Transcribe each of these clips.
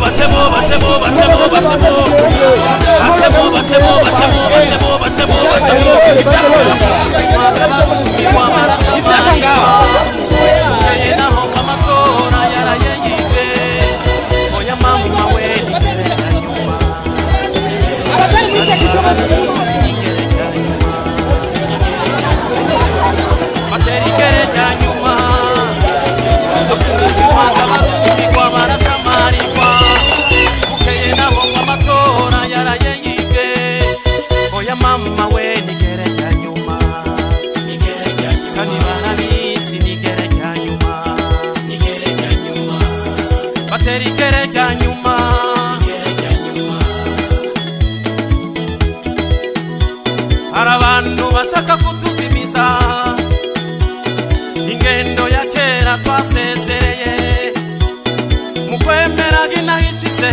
batemo batemo batemo batemo batemo batemo batemo batemo batemo batemo amatora yaraye yibwe oya mama we nigere nyuma mama we nigere nyuma kandi barabizi nigere nyuma batera igere nyuma. Hari abantu bashaka kutuzimiza ingendo ya kera twasezereye mu kwemera inahishize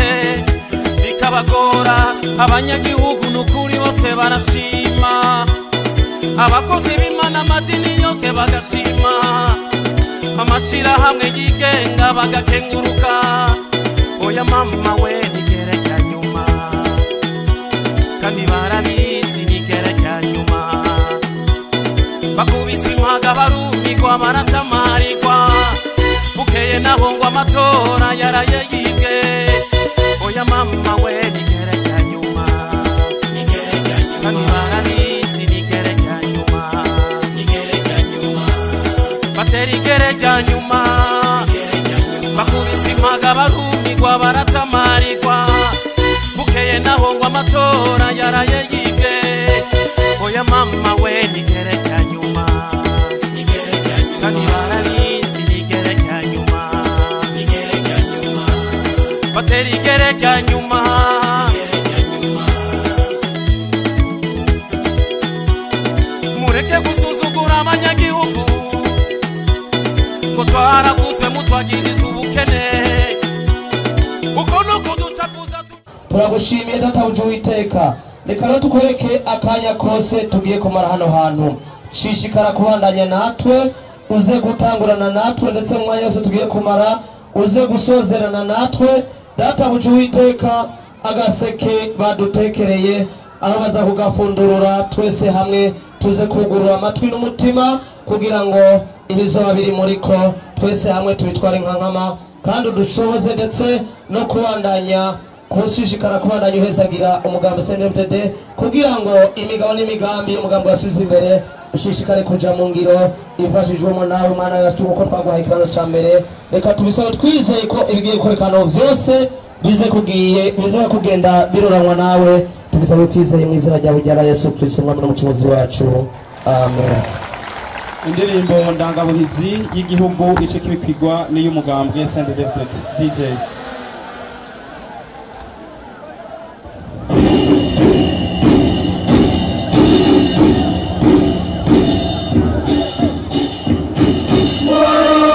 bikabagora abanyagihugu nukuri bose barashima abakozi b'Imana amadini yose bagashima amashirahamwe yigenga bagakenguruka oya mama we nigere nyuma kandi barabizi nigere nyuma bakubise impaga barumigwa baratamarigwa bukeye naho ngo amatora yaraye yibwe oya mama we nigere nyuma kandi barabizi nigere nyuma batera igere nyuma bakubise impaga barumigwa baratamarigwa bukeye naho ngo amatora yaraye yibwe oya mama we nigere nyuma kandi barabizi nigere nyuma batera igere nyuma. Mureke gusuzugura abanyagihugu ngo twaraguzwe mutwagiriza ubukene uko nuko ducafuza. Turagushimiye databuja Uwiteka, reka rero tukwereke akanya kose tugiye kumara hano hantu. Shishikara kubandanya natwe, uze gutangurana natwe, ndetse mu mwanya wose tugiye kumara uze gusozerana natwe. Databuja Uwiteka, agaseke badutekereye aho baza kugafundurura twese hamwe tuze kugurura amatwi n'umutima kugira ngo ibizoba biri muriko twese hamwe tubitware nka nkama, kandi udushoboze ndetse no kubandanya kushishikara kubandanya uhezagira umugambi CNDD-FDD kugira ngo imigabo n'imigambi umugambi wasize imbere ushishikare kuja mu ngiro ifashijwemo nawe Mana yacu kuko twaguhaye ikibazo ca mbere. Reka tubisabe twizeye ko ibigiye gukorekana byose bize kugiye bize kugenda biruranwa nawe, tubisabe twizeye mu izina ryawe rya Yesu Kristo Umwami n'Umucunguzi wacu, amen. Indirimbo ndangabuhizi y'igihugu ice kibikwigwa n'iy'umugambwe CNDD-FDD. DJ Wara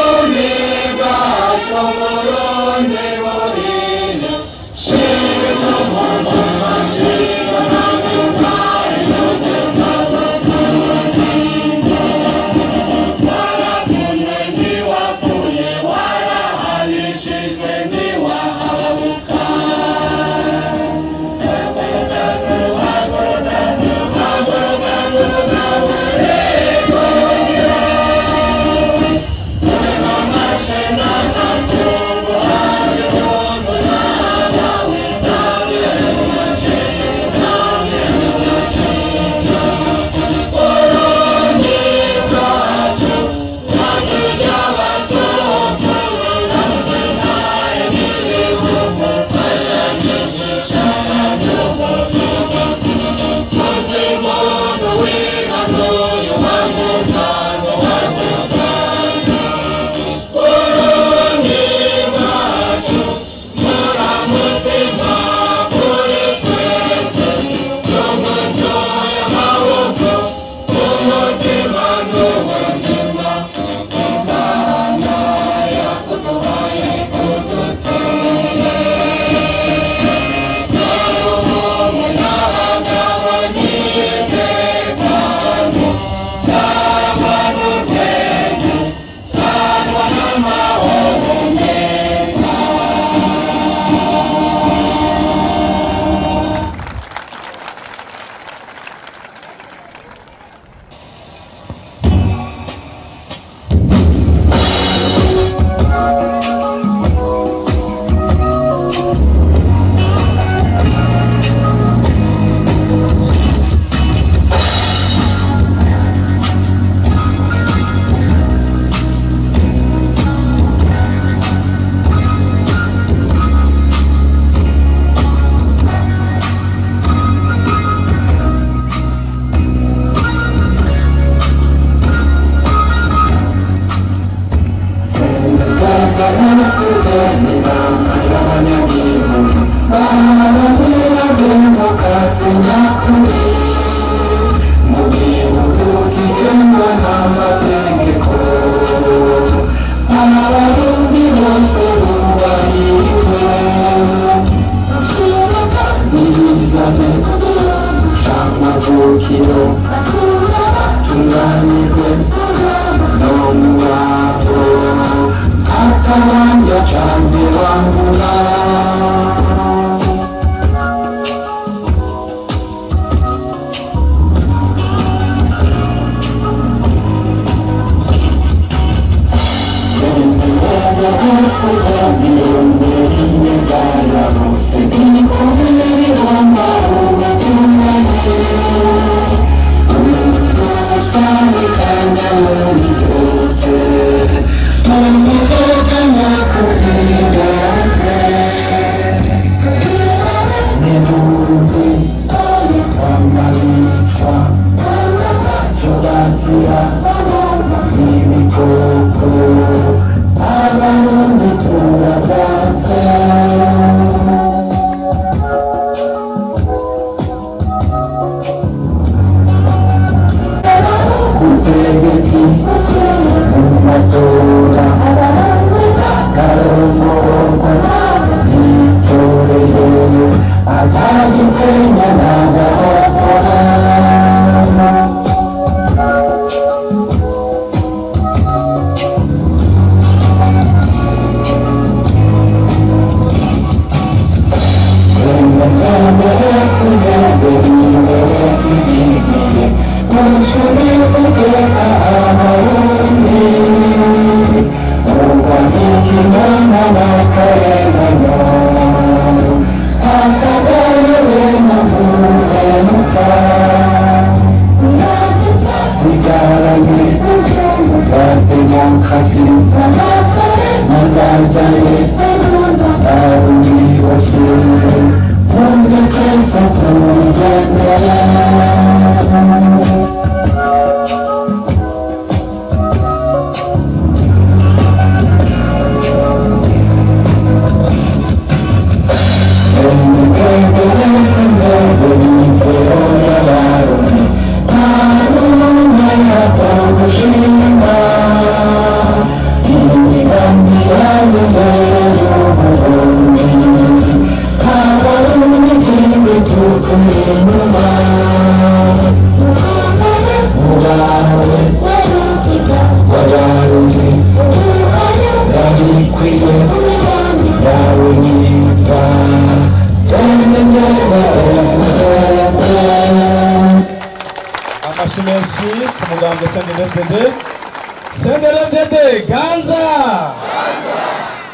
CNDD-FDD Ganza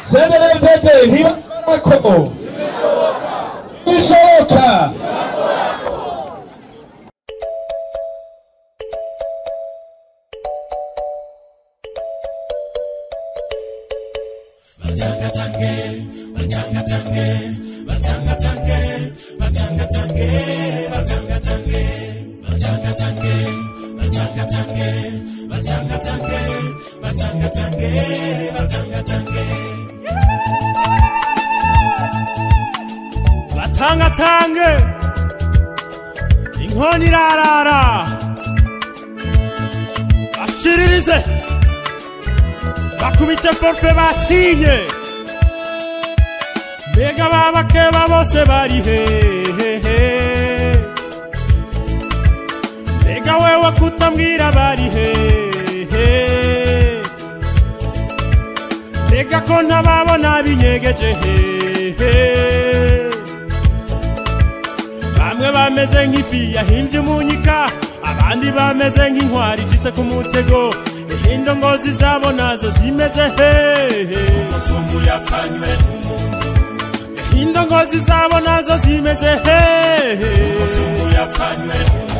CNDD-FDD ntibako bishoboka. Batangatange inkoni irarara bashiririze bakubite forfe batinye mbega babakeba bose bari hehehe mbega wewe kutambwira bari hehe mbega ko ntababona binyegeje hehe bamwe bameze nk'ifi yahimbye umunyika abandi bameze nk'inkwari icitse ku mutego indongozi zabo nazo zimeze hehe umupfumu yapfanywe umuntu indongozi zabo nazo zimeze hehe umupfumu yapfanywe umuntu.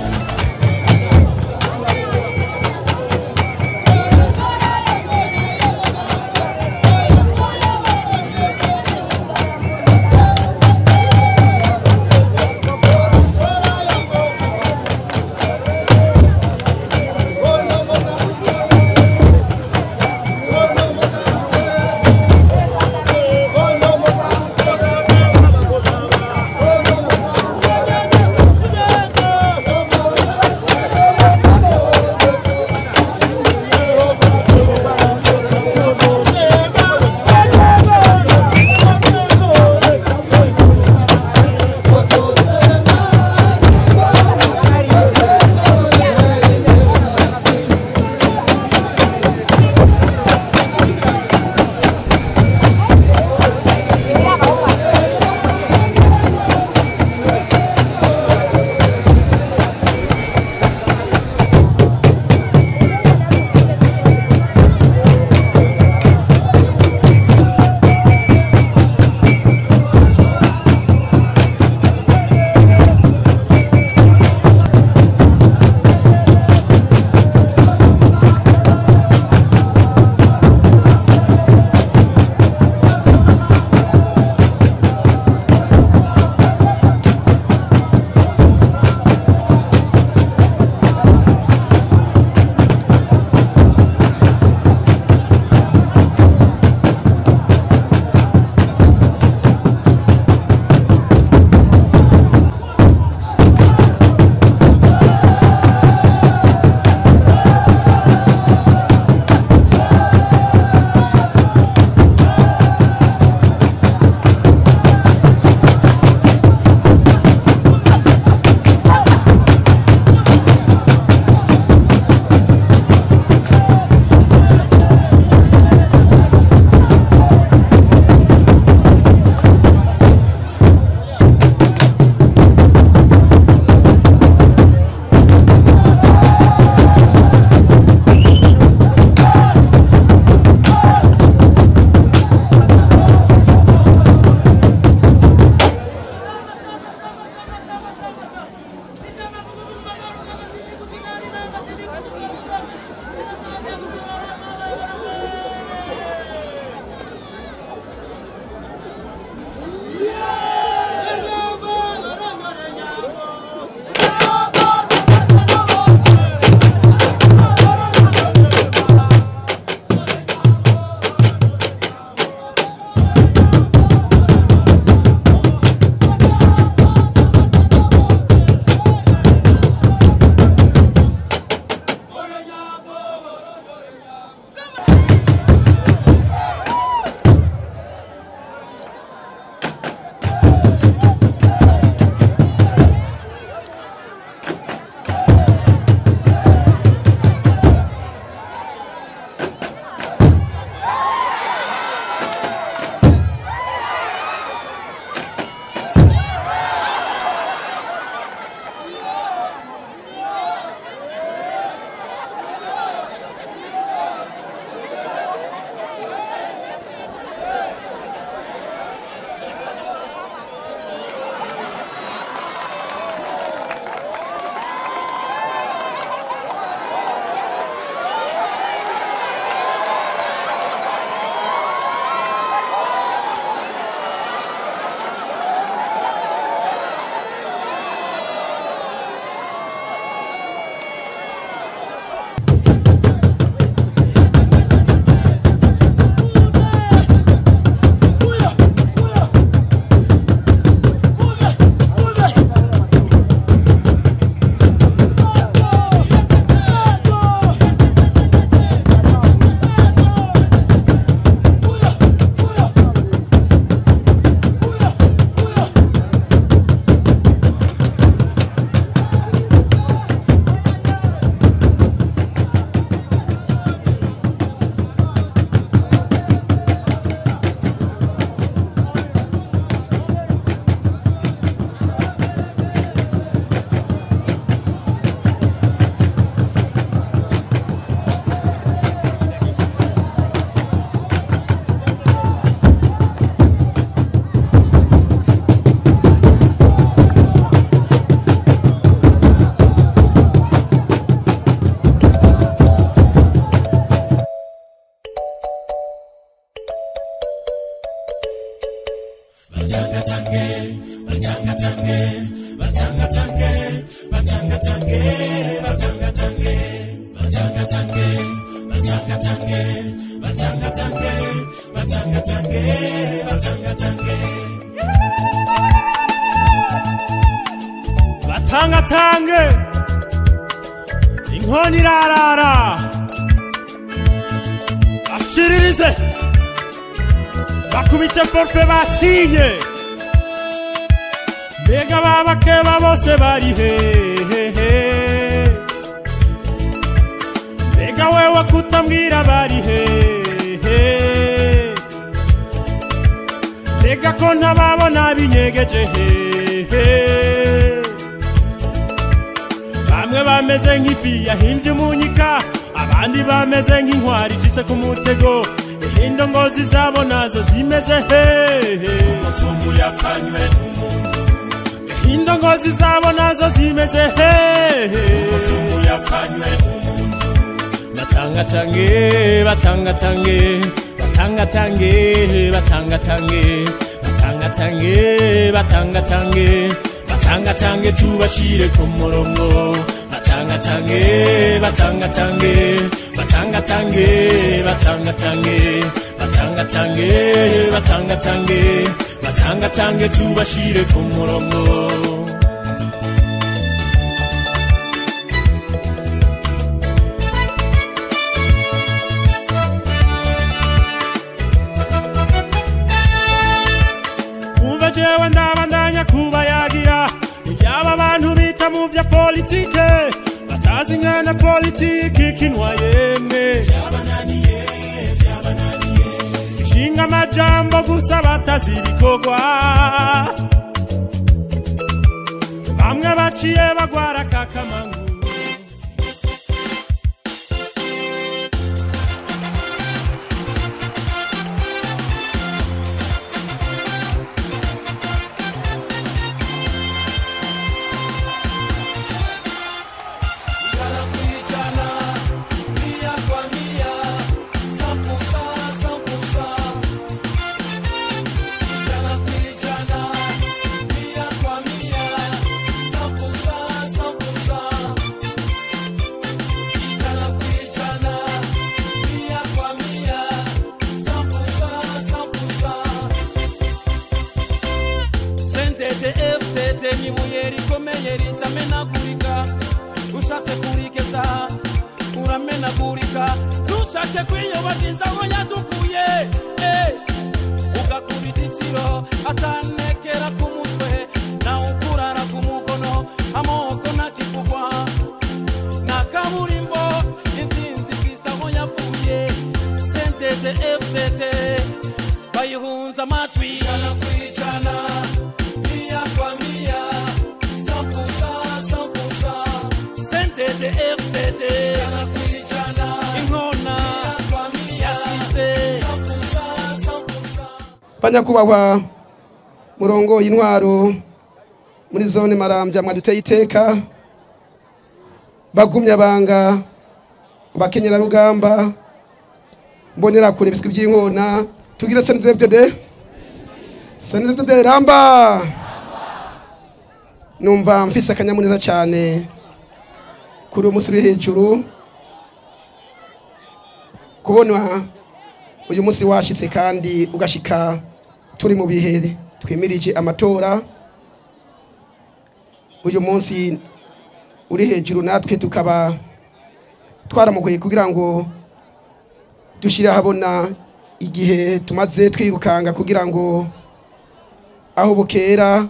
Batangatange, batangatange, batangatange, batangatange, batangatange, batangatange, batangatange, batangatange, batangatange, batangatange. Batangatange, inkoni irarara, bashiririze, bakubite forfe batinye, mbega babakeba bose bari hehehe, mbega wewe kutambwira bari hehe, mbega ko ntababona binyegeje hehe. Bamwe bameze nk'ifi yahimbye umunyika, abandi bameze nk'inkwari icitse ku mutego, indongozi zabo nazo zimeze hehe. Umupfumu yapfanywe umuntu, indongozi zabo nazo zimeze hehe. Umupfumu yapfanywe umuntu. Batangatange, batangatange, batangatange, batangatange, batangatange, batangatange, batangatange, tubashire ku murongo. Batangatange, batangatange, batangatange, batangatange, batangatange, batangatange, batangatange, tubashire ku murongo. Umva jewe ndabandanya kubayagira ibyaba abantu bita mu vya politike, batazi ingene politiki ikinwa yemwe. Vyabananiye, vyabananiye, ishinga amajambo gusa batazi ibikorwa, bamwe baciye bagwara kakamangu. FTT nibuye rikomeye ritamenagurika, ushatse kurigeza uramenagurika, ntushake kwiyobagiza aho yadukuye, ugakura ititiro atanekera ku mutwe, nawe ukurara ku mukono, amoko ntakivugwa na kaburimbo, intsinzi bwisa aho yapfuye. CNDD FDD bayihunza amatwi. Ijana ku ijana, mia kwa mia, 100%, 100%. CNDD FDD Ijana ku ijana, inkona mia kwa mia, yatsinze 100%, 100%. Banyakubahwa murongo y'intwaro muri zone Marambya mwaduteye iteka, bagumya banga bakenyera rugamba mbonera kure biswi by'inkona, tugira CNDD-FDD, CNDD-FDD ramba. Numva mfise akanyamuneza cyane kuri uyu munsi uri hejuru, kubona uyu munsi washitse kandi ugashika turi mu bihe twimirije amatora. Uyu munsi uri hejuru natwe tukaba twaramugoye kugira ngo dushire ahabona igihe tumaze twirukanga kugira ngo aho bukera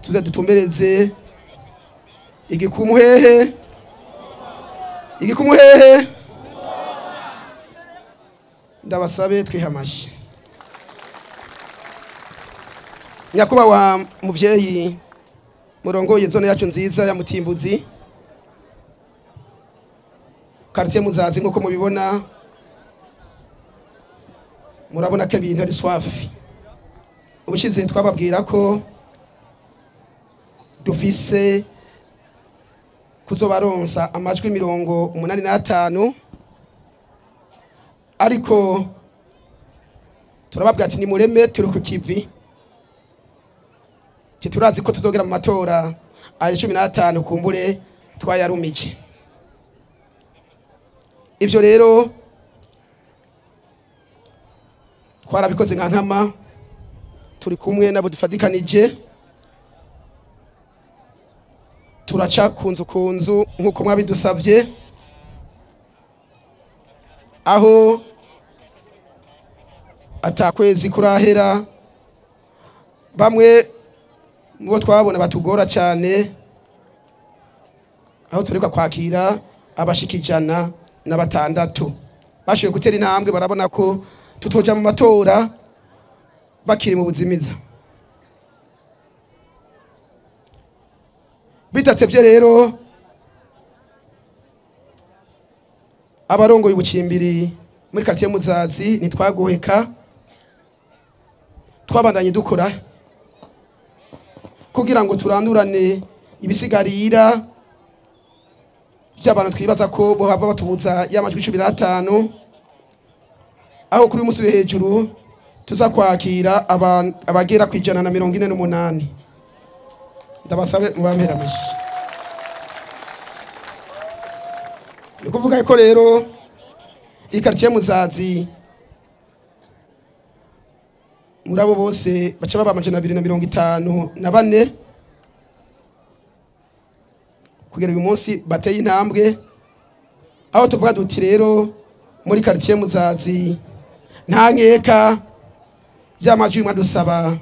tuze dutumbereze igikumu hehe, igikumu hehe. Ndabasabe twihamashi. Nyakubahwa muvyeyi murongoye zone yacu nziza ya Mutimbuzi, quartier Muzazi, nkuko mubibona murabona ko ibintu ari swafi. Ubushize twababwira ko dufise kuzobaronsa amajwi 85, ariko Turababwira ati nimureme turi ku kivi, turazi ko tuzogera mu matora aya 15 kumbure twayarumije. Ibyo rero twarabikoze nka nkama, turi kumwe nabo dufadikanije, turaca kunzu kunzu nkuko mwabidusabye, aho atakwezi kurahera bamwe mubo twabona batugora cyane, aho tureka kwakira abashika 106 bashoboye gutera intambwe, barabona ko tutoja mu matora bakiri mu buzimiza. Bitatevye rero abarongoye ubucimbiri muri quartier Muzazi nitwagoheka, twabandanye dukora kugira ngo turandurane ibisigarira by'abantu twibaza ko bohava batubuza y'amajwi 15, aho kuri umunsi hejuru tuza kwakira abagera ku 148. Ndabasabe mubampera amashi. Ni kuvuga ko rero ikartier Muzazi murabo bose baca baba 254 kugera uyu munsi bateye intambwe, aho tuvuga duti rero muri quartier Muzazi nta nkeka by'amajwi mwadusaba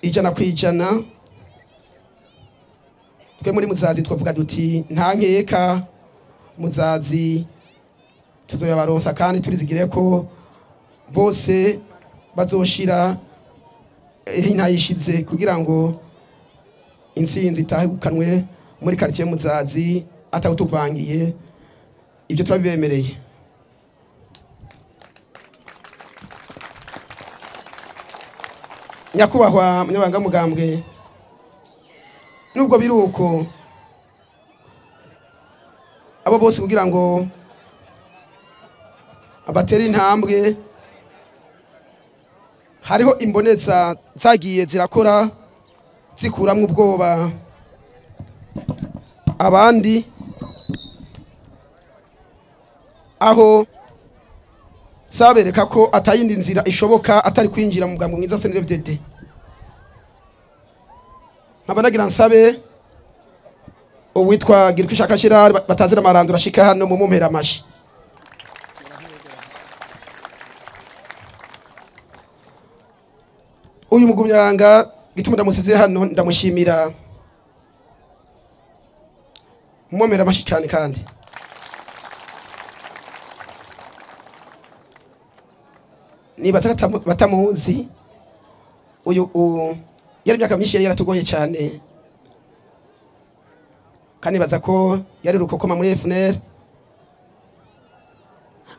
100%. Twe muri Muzazi twavuga duti nta nkeka Muzazi tuzoyabaronsa, kandi turizigire ko bose bazoshira intayishize kugira ngo insinzi itahukanwe muri quartier Muzazi atawutuvangiye. Ibyo turabibemereye. Nyakubahwa munyabanga mugambwe, nubwo biruko abo bose kugira ngo abatera intambwe, hariho imboneza zagiye zirakora zikuramwe ubwoba abandi, aho sabereka ko atayindi nzira ishoboka atari kwinjira mu mugambwe mwiza CNDD-FDD. Nkaba nagira nsabe uwitwa Girkwishaka Gerard batazira amarandura ashika hano mu mumpera amashi. Uyu mugumyanga gituma ndamusize hano ndamushimira, mumera amashi cyane. Kandi niba batamuzi uyu yari imyaka myinshi yari yaratugoye cyane, kandi baza ko yari rukokoma muri FNL,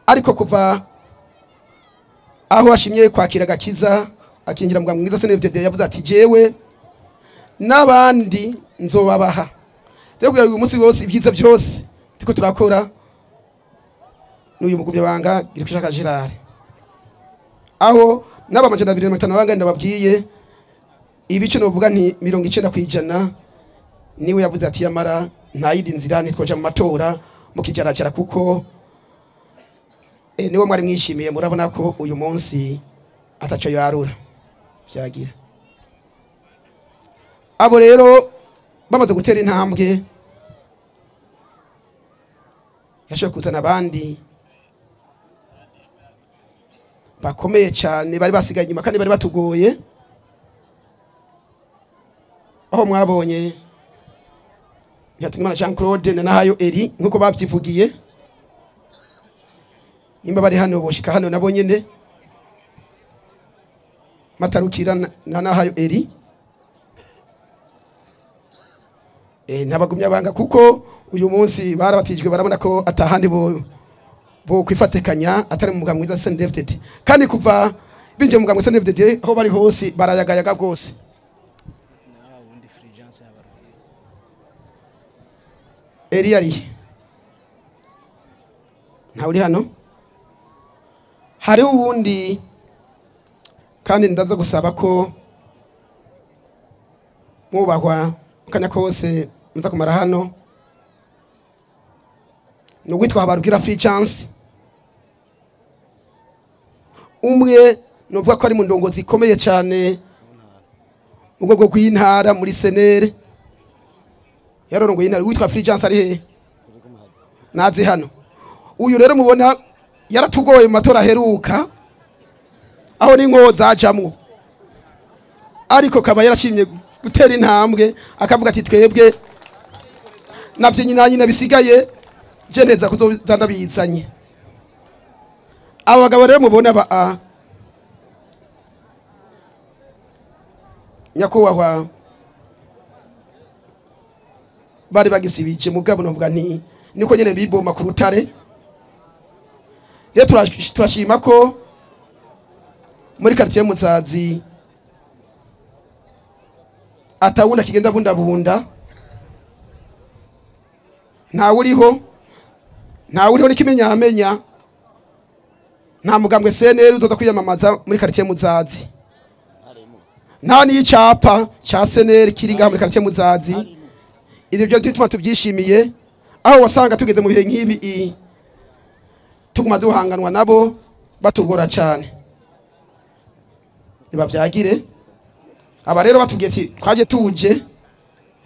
ariko kuva aho ashimye kwakira gakiza akinjira mu mwiza CNDD-FDD yavuze ati jewe n'abandi nzobabaha. Rero kugira uyu munsi wose ibyiza byose tiko turakora n'uyu mugumye banga Girkwishaka Gerard, aho n'aba 250 banga ndababwiye ibice novuga nti 90% niwe yavuze ati yamara nta yindi nzira nitwoja mu matora mukijarajara, kuko niwe mwari mwishimiye. Murabona ko uyu munsi ataco yarura byagira. Abo rero bamaze gutera intambwe, yashoboye kuzana abandi bakomeye cyane bari basigaye inyuma kandi bari batugoye, aho mwabonye Ntiyatunimana Jean Claude na Nahayo Eri nkuko babyivugiye, nimba bari hano boshika hano nabo nyene Matarukira na Nahayo Eri ntabagumya banga, kuko uyu munsi barabatijwe barabona ko atahandi bo kwifatekanya atari mu mugambwe mwiza CNDD-FDD. Kandi kuva binjiye mu mugambwe CNDD-FDD aho bari hose barayagayaga rwose. Eri ari ntawe uri hano, Hariho uwundi kandi ndaza gusaba ko mwubahwa mukanya kose muza kumara hano, ni uwitwa Habarugira Free Chance, umwe nuvuga ko ari mu ndongozi ikomeye cyane mu rwego rw'intara muri senere, yarorongoye intara. Witwa Free Chance ari he? Nazi hano. Uyu rero mubona yaratugoye mu matora aheruka aho n'inko zajamwo, ariko kaba yarashimye gutera intambwe akavuga ati twebwe navyo nyina nyina bisigaye je neza kuzoza ndabizanye. Aba bagabo rero mubona ba nyakubahwa bari bagisibije mugabo novuga nti niko nyene biboma ku rutare. Rero turashima ko muri quartier Muzazi atawunda kigenda bunda bunda, nta uriho nikimenya amenya, nta mugambwe CNL uzoza kwiyamamaza muri quartier Muzazi, nta n'icapa ca CNL kiri ngaha muri quartier Muzazi. Ibyo byo bituma tubyishimiye, aho wasanga tugeze mu bihe nk'ibi tuguma duhanganwa nabo batugora cyane. Nibavyagire aba rero batubwiye ati twaje tuje,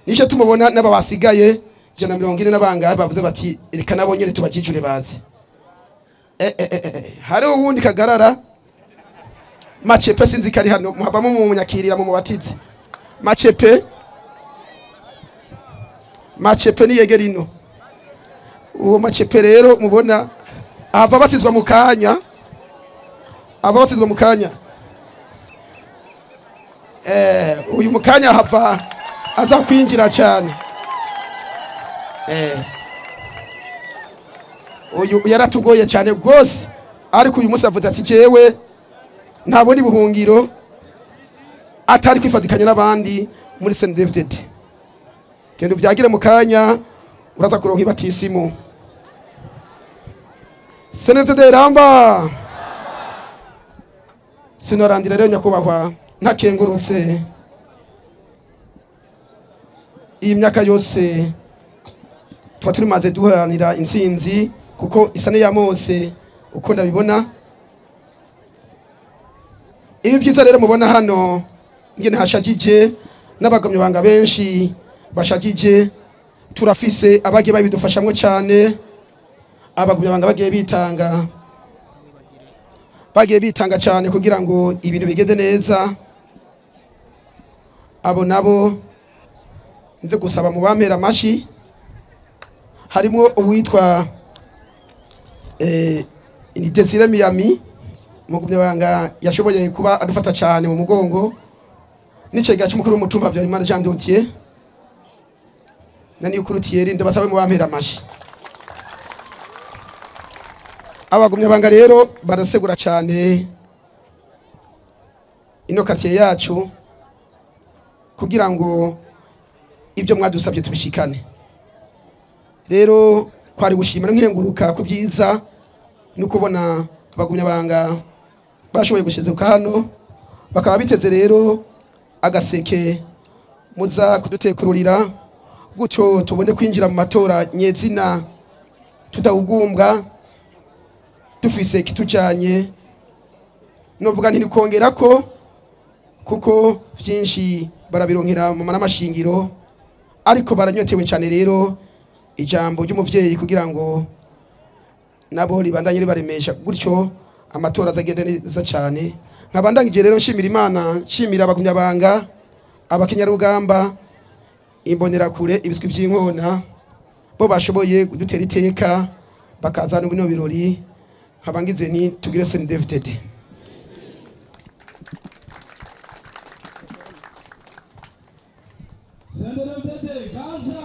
nicyo tumubona n'aba basigaye 140 n'abangahe bavuze bati reka nabo nyene tubajijure baze. Hari uwundi kagarara Machepe, sinzi kari hano muhabamo mu munyakirira mu mubatizi Machepe, Machepe ni yegerino. Uwo Machepe rero mubona ava batizwa mu kanya, ava batizwa mu kanya. Uyu mukanya hava aza kwinjira cyane. Uyu yaratugoye cyane gose, ariko uyu munsi avuze ati jewe ntabwo buhungiro atari kwifatikanya n'abandi muri CNDD-FDD. Genda ubyagire mu kanya uraza kuronka ibatisimu. CNDD-FDD ramba. Sinorandira rero nyakubahwa ntakengurutse iyi myaka yose tuba turimaze duharanira intsinzi, kuko isa n'iya Mose uko ndabibona. Ibi byiza rero mubona hano ngene hashagije n'abagomye banga benshi bashagije, turafise abagiye babidufashamwe cyane, abagomye banga bagiye bitanga, bagiye bitanga cyane kugira ngo ibintu bigende neza. Abo nabo nze gusaba mu bampera amashi, harimo uwitwa Desire Miami mugumye banga yashoboye kuba adufata cyane mu mugongo, n'icega cy'umukuru w'umutumba Habyarimana Jean Dodier na Niyukuru Thierry, ndabasabe mu bampera amashi. Abagumye banga rero barasegura cyane ino quartier yacu kugira ngo ibyo mwadusabye tubishikane. Rero kwari gushima nkenguruka ku byiza no kubona abagumye banga bashoboye gushizuka hano, bakaba biteze rero agaseke muza kudutekururira gutyo tubone kwinjira mu matora nyezina tutawugumbwa, dufise kitujanye. Novuga nti kongera ko kuko byinshi barabironkera mu n'amashingiro, ariko baranyotewe cyane rero ijambo ry'umuvyeyi kugira ngo nabo ribandanye ribaremesha gutyo amatora azagende neza cyane. Nkabandangije rero nshimira Imana, nshimira abagumyabanga, abakenyarugamba, imbonerakure, ibiswi by'inkona bo bashoboye kudutera iteka bakazana bino birori. Nkabangize ni tugire CNDD-FDD. CNDD-FDD Gaza.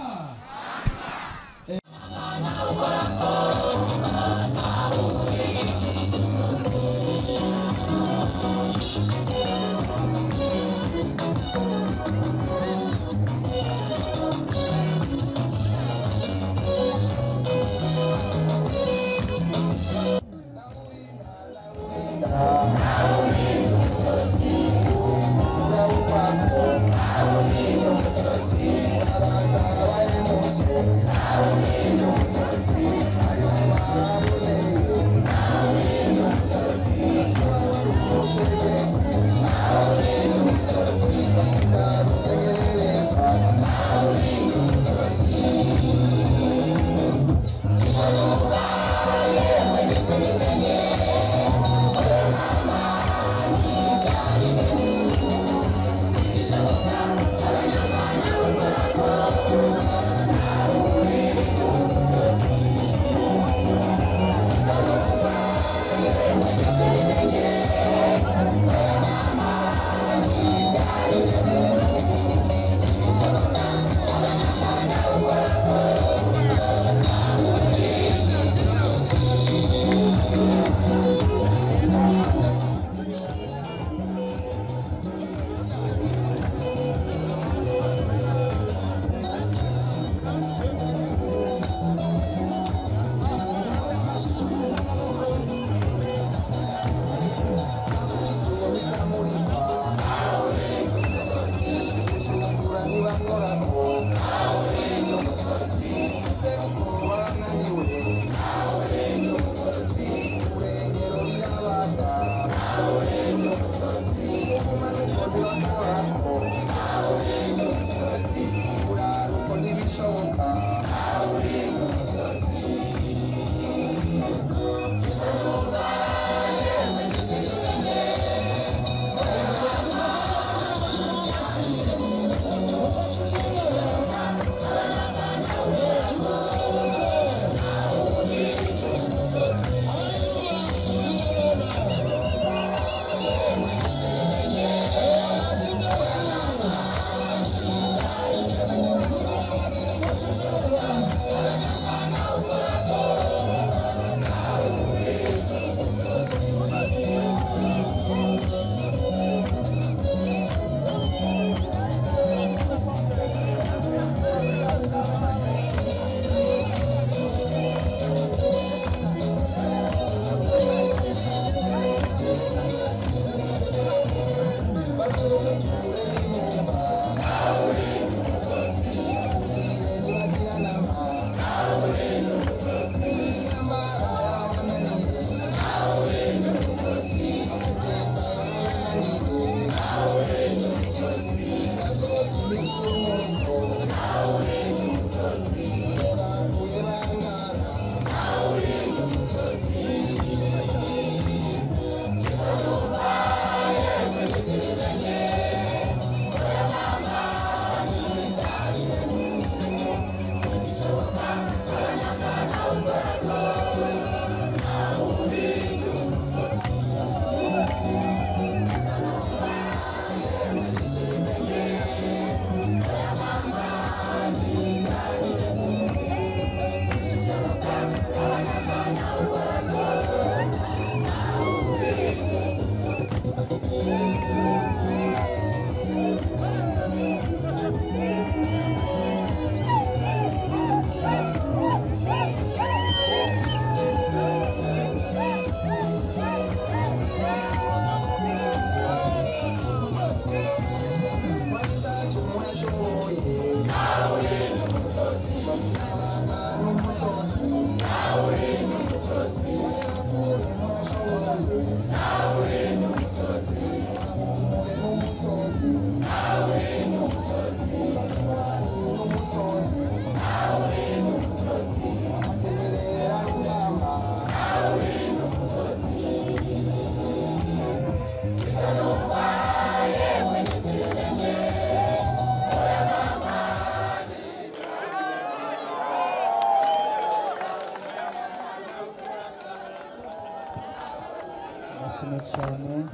Cyane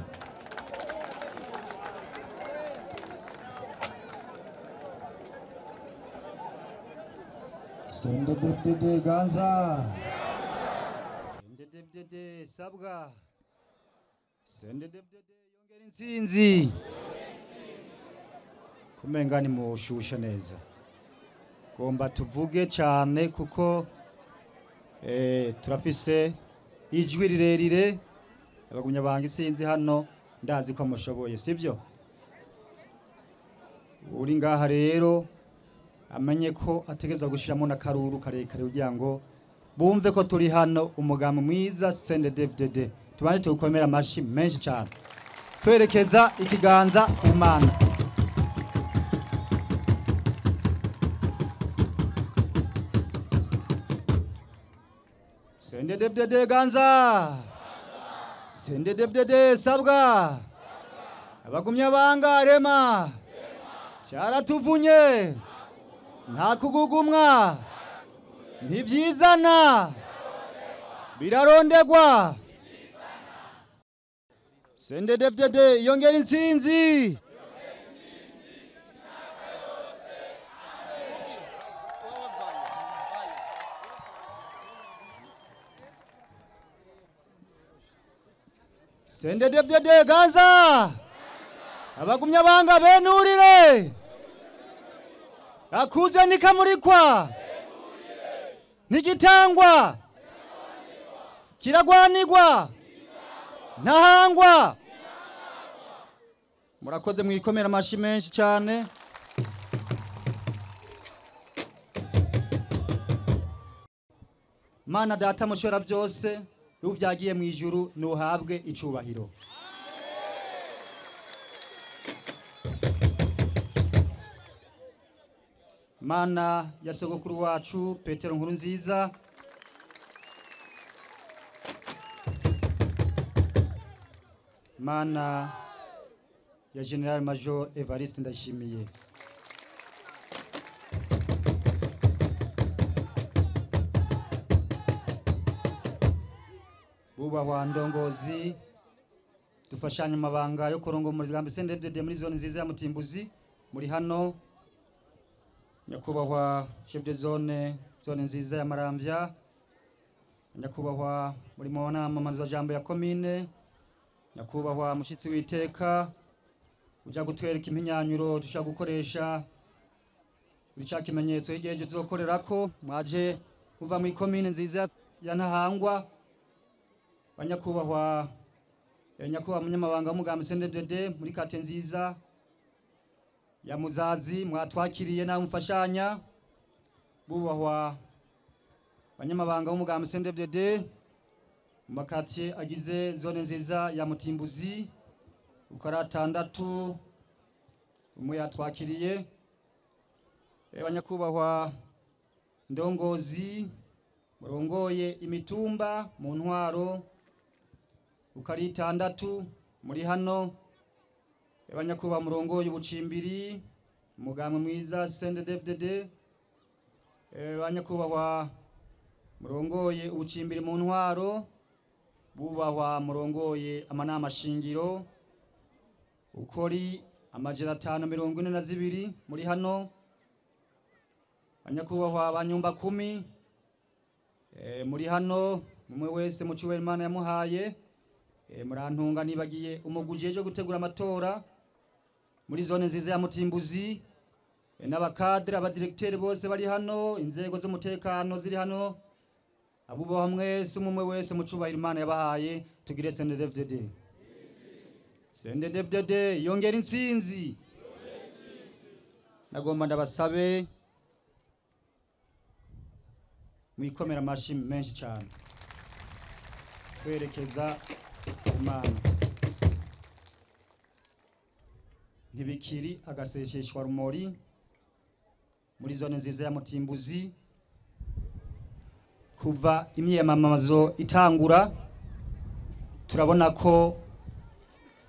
CNDD-FDD ganza, CNDD-FDD sabwa, CNDD-FDD yongera intsinzi. Kumenga ni mushusha neza, gomba tuvuge cyane kuko turafise ijwi rirerire. Abagumya banga isinzi hano ndazi ko mushoboye, sivyo? Uri ngaha rero amenye ko ategeza gushiramo na karuru karekare kugira ngo bumve ko turi hano. Umugambi mwiza CNDD-FDD tubanje tukomera amashi menshi cyane, twerekeza ikiganza ku Mana. CNDD-FDD ganza, CNDD-FDD sabwa, abagumya banga rema, cyaratuvunye nta kugugumwa, ntibyizana birarondegwa. CNDD-FDD yongera intsinzi. CNDD-FDD ganza, abagumya banga benurire, akuze nikamurikwa, nigitangwa kiragwanirwa ntahangwa. Murakoze, mwikomera amashi menshi cyane. Mana data mushora byose, ruvyagiye mu ijuru nuhabwe icubahiro. Mana ya sogokuru wacu Petero Nkurunziza, Mana ya General Major Evariste Ndayishimiye, bubahwa ndongozi dufashanya amabanga yo kurongo muri gambe CNDD-FDD muri zone nziza ya Mutimbuzi muri hano, nyakubahwa chef de zone zone nziza ya Marambya, nyakubahwa muri mu nama manuza jambo ya commune, nyakubahwa mushitsi witeka uja gutwereka impinyanyuro dushaka gukoresha buri ca kimenyetso igihe tuzokorerako. Mwaje kuva muri commune nziza ya Ntahangwa, banyakubahwa nyakubahwa munyamabanga w'umugambi CNDD-FDD muri kate nziza ya Muzazi mwatwakiriye na mufashanya, bubahwa banyamabanga w'umugambi CNDD-FDD mu makatiye agize zone nziza ya Mutimbuzi uko ari atandatu umwe yatwakiriye. Banyakubahwa ndongozi murongoye imitumba mu ntwaro uko ari itandatu muri hano, banyakubahwa murongoye ubucimbiri umugambi mwiza CNDD-FDD, banyakubahwa murongoye ubucimbiri mu ntwaro, bubahwa murongoye amanama shingiro ukori 542 muri hano, banyakubahwa banyumba 10 muri hano, mumwe wese mu cyubahiro Imana yamuhaye. Murantunga nibagiye umuguje cyo gutegura amatora muri zone nziza ya Mutimbuzi, n'abakadre abadirecteur bose bari hano, inzego z'umutekano ziri hano, abubaha mwese umwe wese mu cyubahiro Imana yabahaye. Tugire CNDD-FDD, CNDD-FDD yongera intsinzi. Nagomba ndabasabe mwikomera amashi menshi cyane twerekeza Habyarimana. Ntibikiri agasesheshwa rumori muri zone nziza ya Mutimbuzi. Kuva imyiyamamazo itangura turabona ko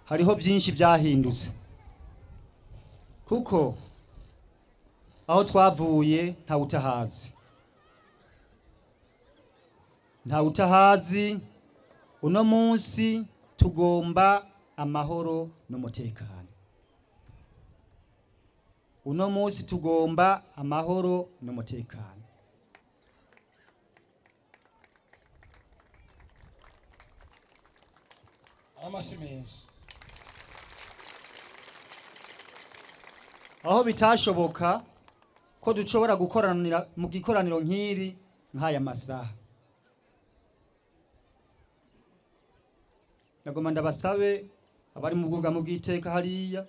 hariho byinshi byahindutse, kuko aho twavuye ntawutahazi, ntawutahazi. Uno munsi tugomba amahoro n'umutekano. Uno munsi tugomba amahoro n'umutekano. Amashyi menshi. Aho bitashoboka ko dushobora gukoranira mu gikoraniro nk'iri nk'aya masaha, nagoma ndabasabe abari mu bwugamo bw'iteka hariya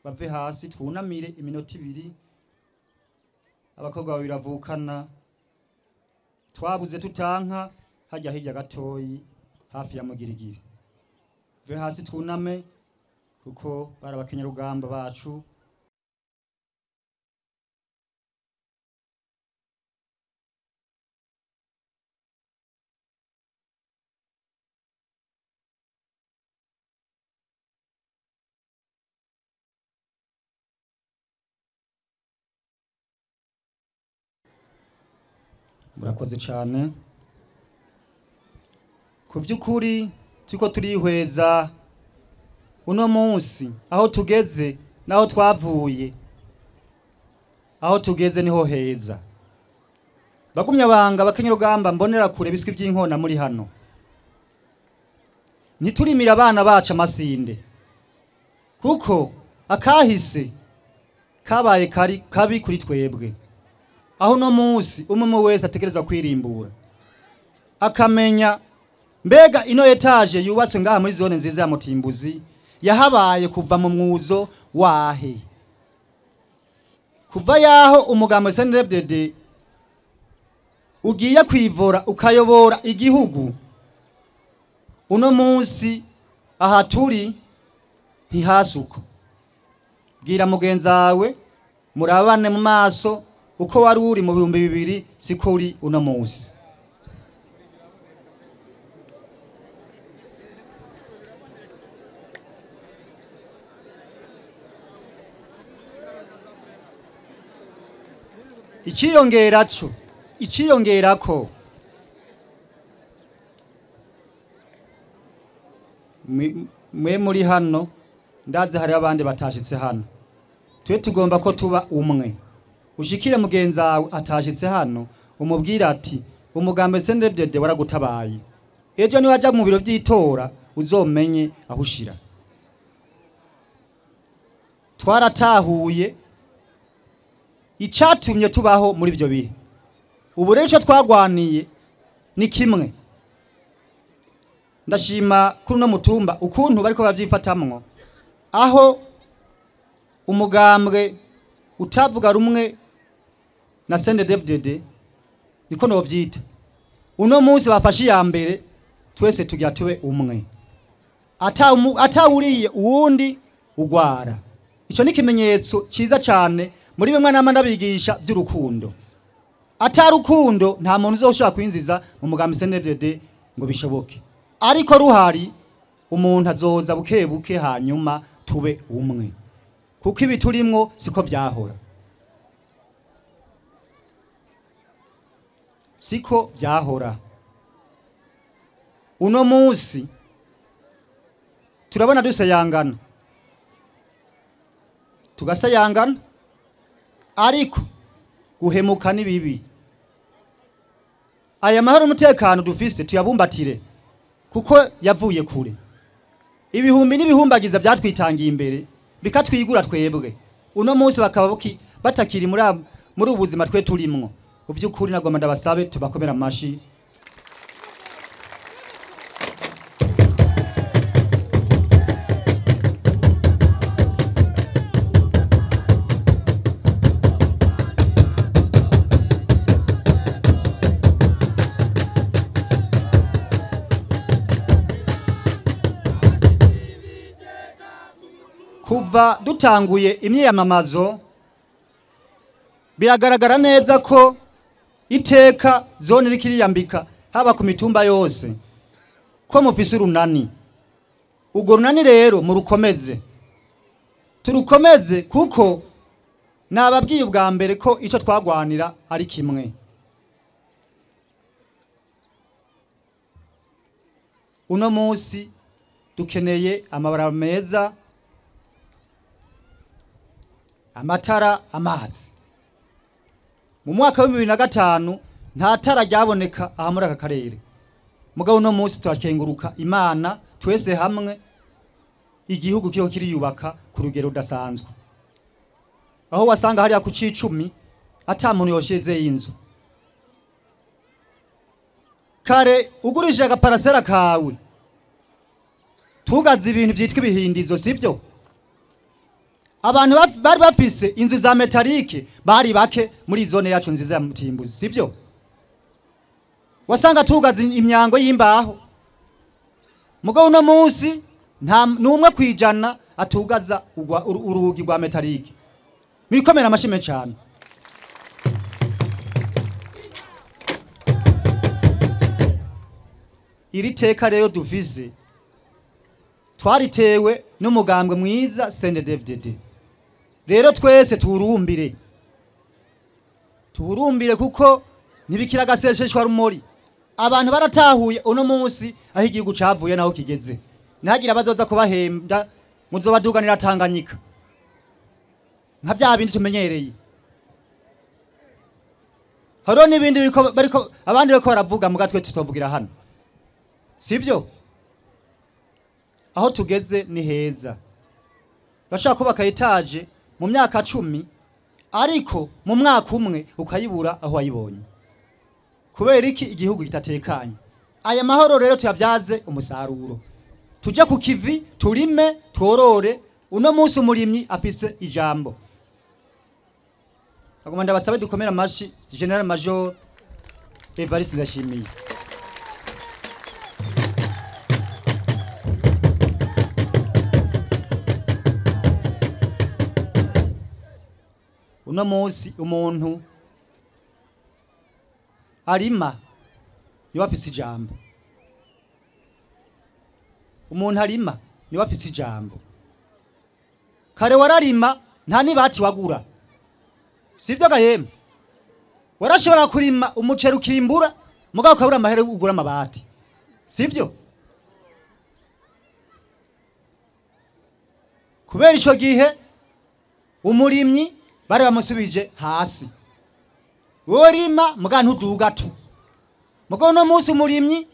bave hasi twunamire iminota ibiri. Abakobwa babiri bavukana twabuze tutanka hajya hirya gatoyi hafi ya Mugirigiri, ve hasi twuname kuko bari abakenyarugamba bacu. Murakoze cyane. Ku by'ukuri turiko turihweza uno munsi aho tugeze naho twavuye, aho tugeze niho heza. Bagumya banga abakenyarugamba mbonera kure biswi by'inkona muri hano, ntiturimira abana bacu amasinde, kuko akahise kabaye kari kabi kuri twebwe. Aho no munsi umwe wese ategerezwa kwirimbura akamenya mbega ino etage yubatse ngaha muri zone nziza ya Mutimbuzi yahabaye kuva mu mwuzo wahe, kuva yaho umugambo CNDD-FDD ugiye kwivora ukayobora igihugu. Uno munsi aha turi ntihasuko. Bwira mugenzi wawe murabane mu maso, uko wari uri mu 2000 siko uri uno munsi. Iciyongerako mwe muri hano ndazi hari abandi batashitse hano, twe tugomba ko tuba umwe. Ushikire mugenzi wawe atashitse hano umubwira ati umugambi CNDD-FDD waragutabaye, ejo niwaja mu biro by'itora uzomenye aho ushira. Twaratahuye icatumye tubaho muri ibyo bihe. Ubu rero ico twagwaniye ni kimwe. Ndashima kuri uno mutumba ukuntu bariko bavyifatamwo, aho umugambwe utavuga rumwe na CNDD-FDD niko novyita, uno munsi bafashe iya mbere twese tugira tube umwe, atawuriye uwundi ugwara. Ico ni ikimenyetso ciza cane muri bimwe nama ndabigisha by'urukundo. Atarukundo nta muntu uzoshobora kwinjiza mu mugambi CNDD-FDD ngo bishoboke, ariko ruhari umuntu azoza buke buke hanyuma tube umwe, kuko ibi turimwo siko byahora, siko byahora. Uno munsi turabona dusayangana, tugasayangana, ariko guhemuka ni bibi. Aya mahoro umutekano dufise tuyabumbatire, kuko yavuye kure. Ibihumbi n'ibihumbagiza byatwitangiye imbere bikatwigura twebwe, uno munsi bakaba batakiri muri ubuzima twe turimwo. Ubyukuri nagomba ndabasabe tubakomera amashi. Kuva dutanguye imyiyamamazo biragaragara neza ko iteka zone iriko iriyambika haba ku mitumba yose ko mufise urunani. Urwo runani rero murukomeze, turukomeze, kuko nababwiye ubwa mbere ko ico twagwanira ari kimwe. Uno munsi dukeneye amabarabara meza, amatara, amazi. Mu mwaka wa 2005 nta tara ryaboneka aha muri aka karere. Mugabo uno munsi turakenguruka Imana twese hamwe, igihugu kiriko kiriyubaka ku rugero rudasanzwe. Aho wasanga hariya ku cicumi ata muntu yosheze y'inzu. Kare ugurishije agaparasera kawe tugaze ibintu vyitwa ibihindizo, sivyo? Abantu bari bafise inzu za metalike bari bake muri zone yacu nziza ya Mutimbuzi, sivyo? Wasanga tugaze imyango y'imbaho. Mugabo uno munsi nta numwe kwijana atugaza urugi rwa metalike. Mikomera amashime cyane. Iri teka rero duvize twaritewe n'umugambwe mwiza CNDD-FDD. Rero twese turumbire, turumbire, kuko ntibikira agasesheshwa rumori. Abantu baratahuye uno munsi aho igihugu cavuye naho kigeze. Ntihagira abazoza kubahemba muzobaduganira Tanganyika nka bya bindi tumenyereye. Hariho n'ibindi bariko abandi bariko baravuga muga twe tutovugira hano, sivyo? Aho tugeze ni heza. Bashaka kubaka etaje mu myaka 10, ariko mu mwaka umwe ukayibura aho wayibonye. Kubera iki? Igihugu kitatekanye. Aya mahoro rero tuyabyaze umusaruro, tujye ku kivi, turime, tworore. Uno munsi umurimyi afise ijambo. Agomba ndabasabe dukomera amashi General Major Evariste Ndayishimiye. Uno munsi umuntu arima niwe afise ijambo. Umuntu arima niwe afise ijambo. Kare wararima nta nibati wagura, sivyo gahembe? Warashobora kurima umuceri ukimbura mugabo ukabura amahera ugura amabati, sivyo? Kubera ico gihe umurimyi bari bamusubije hasi. Wowe rima muga ntuduga tu. Mugabo no munsi umurimyi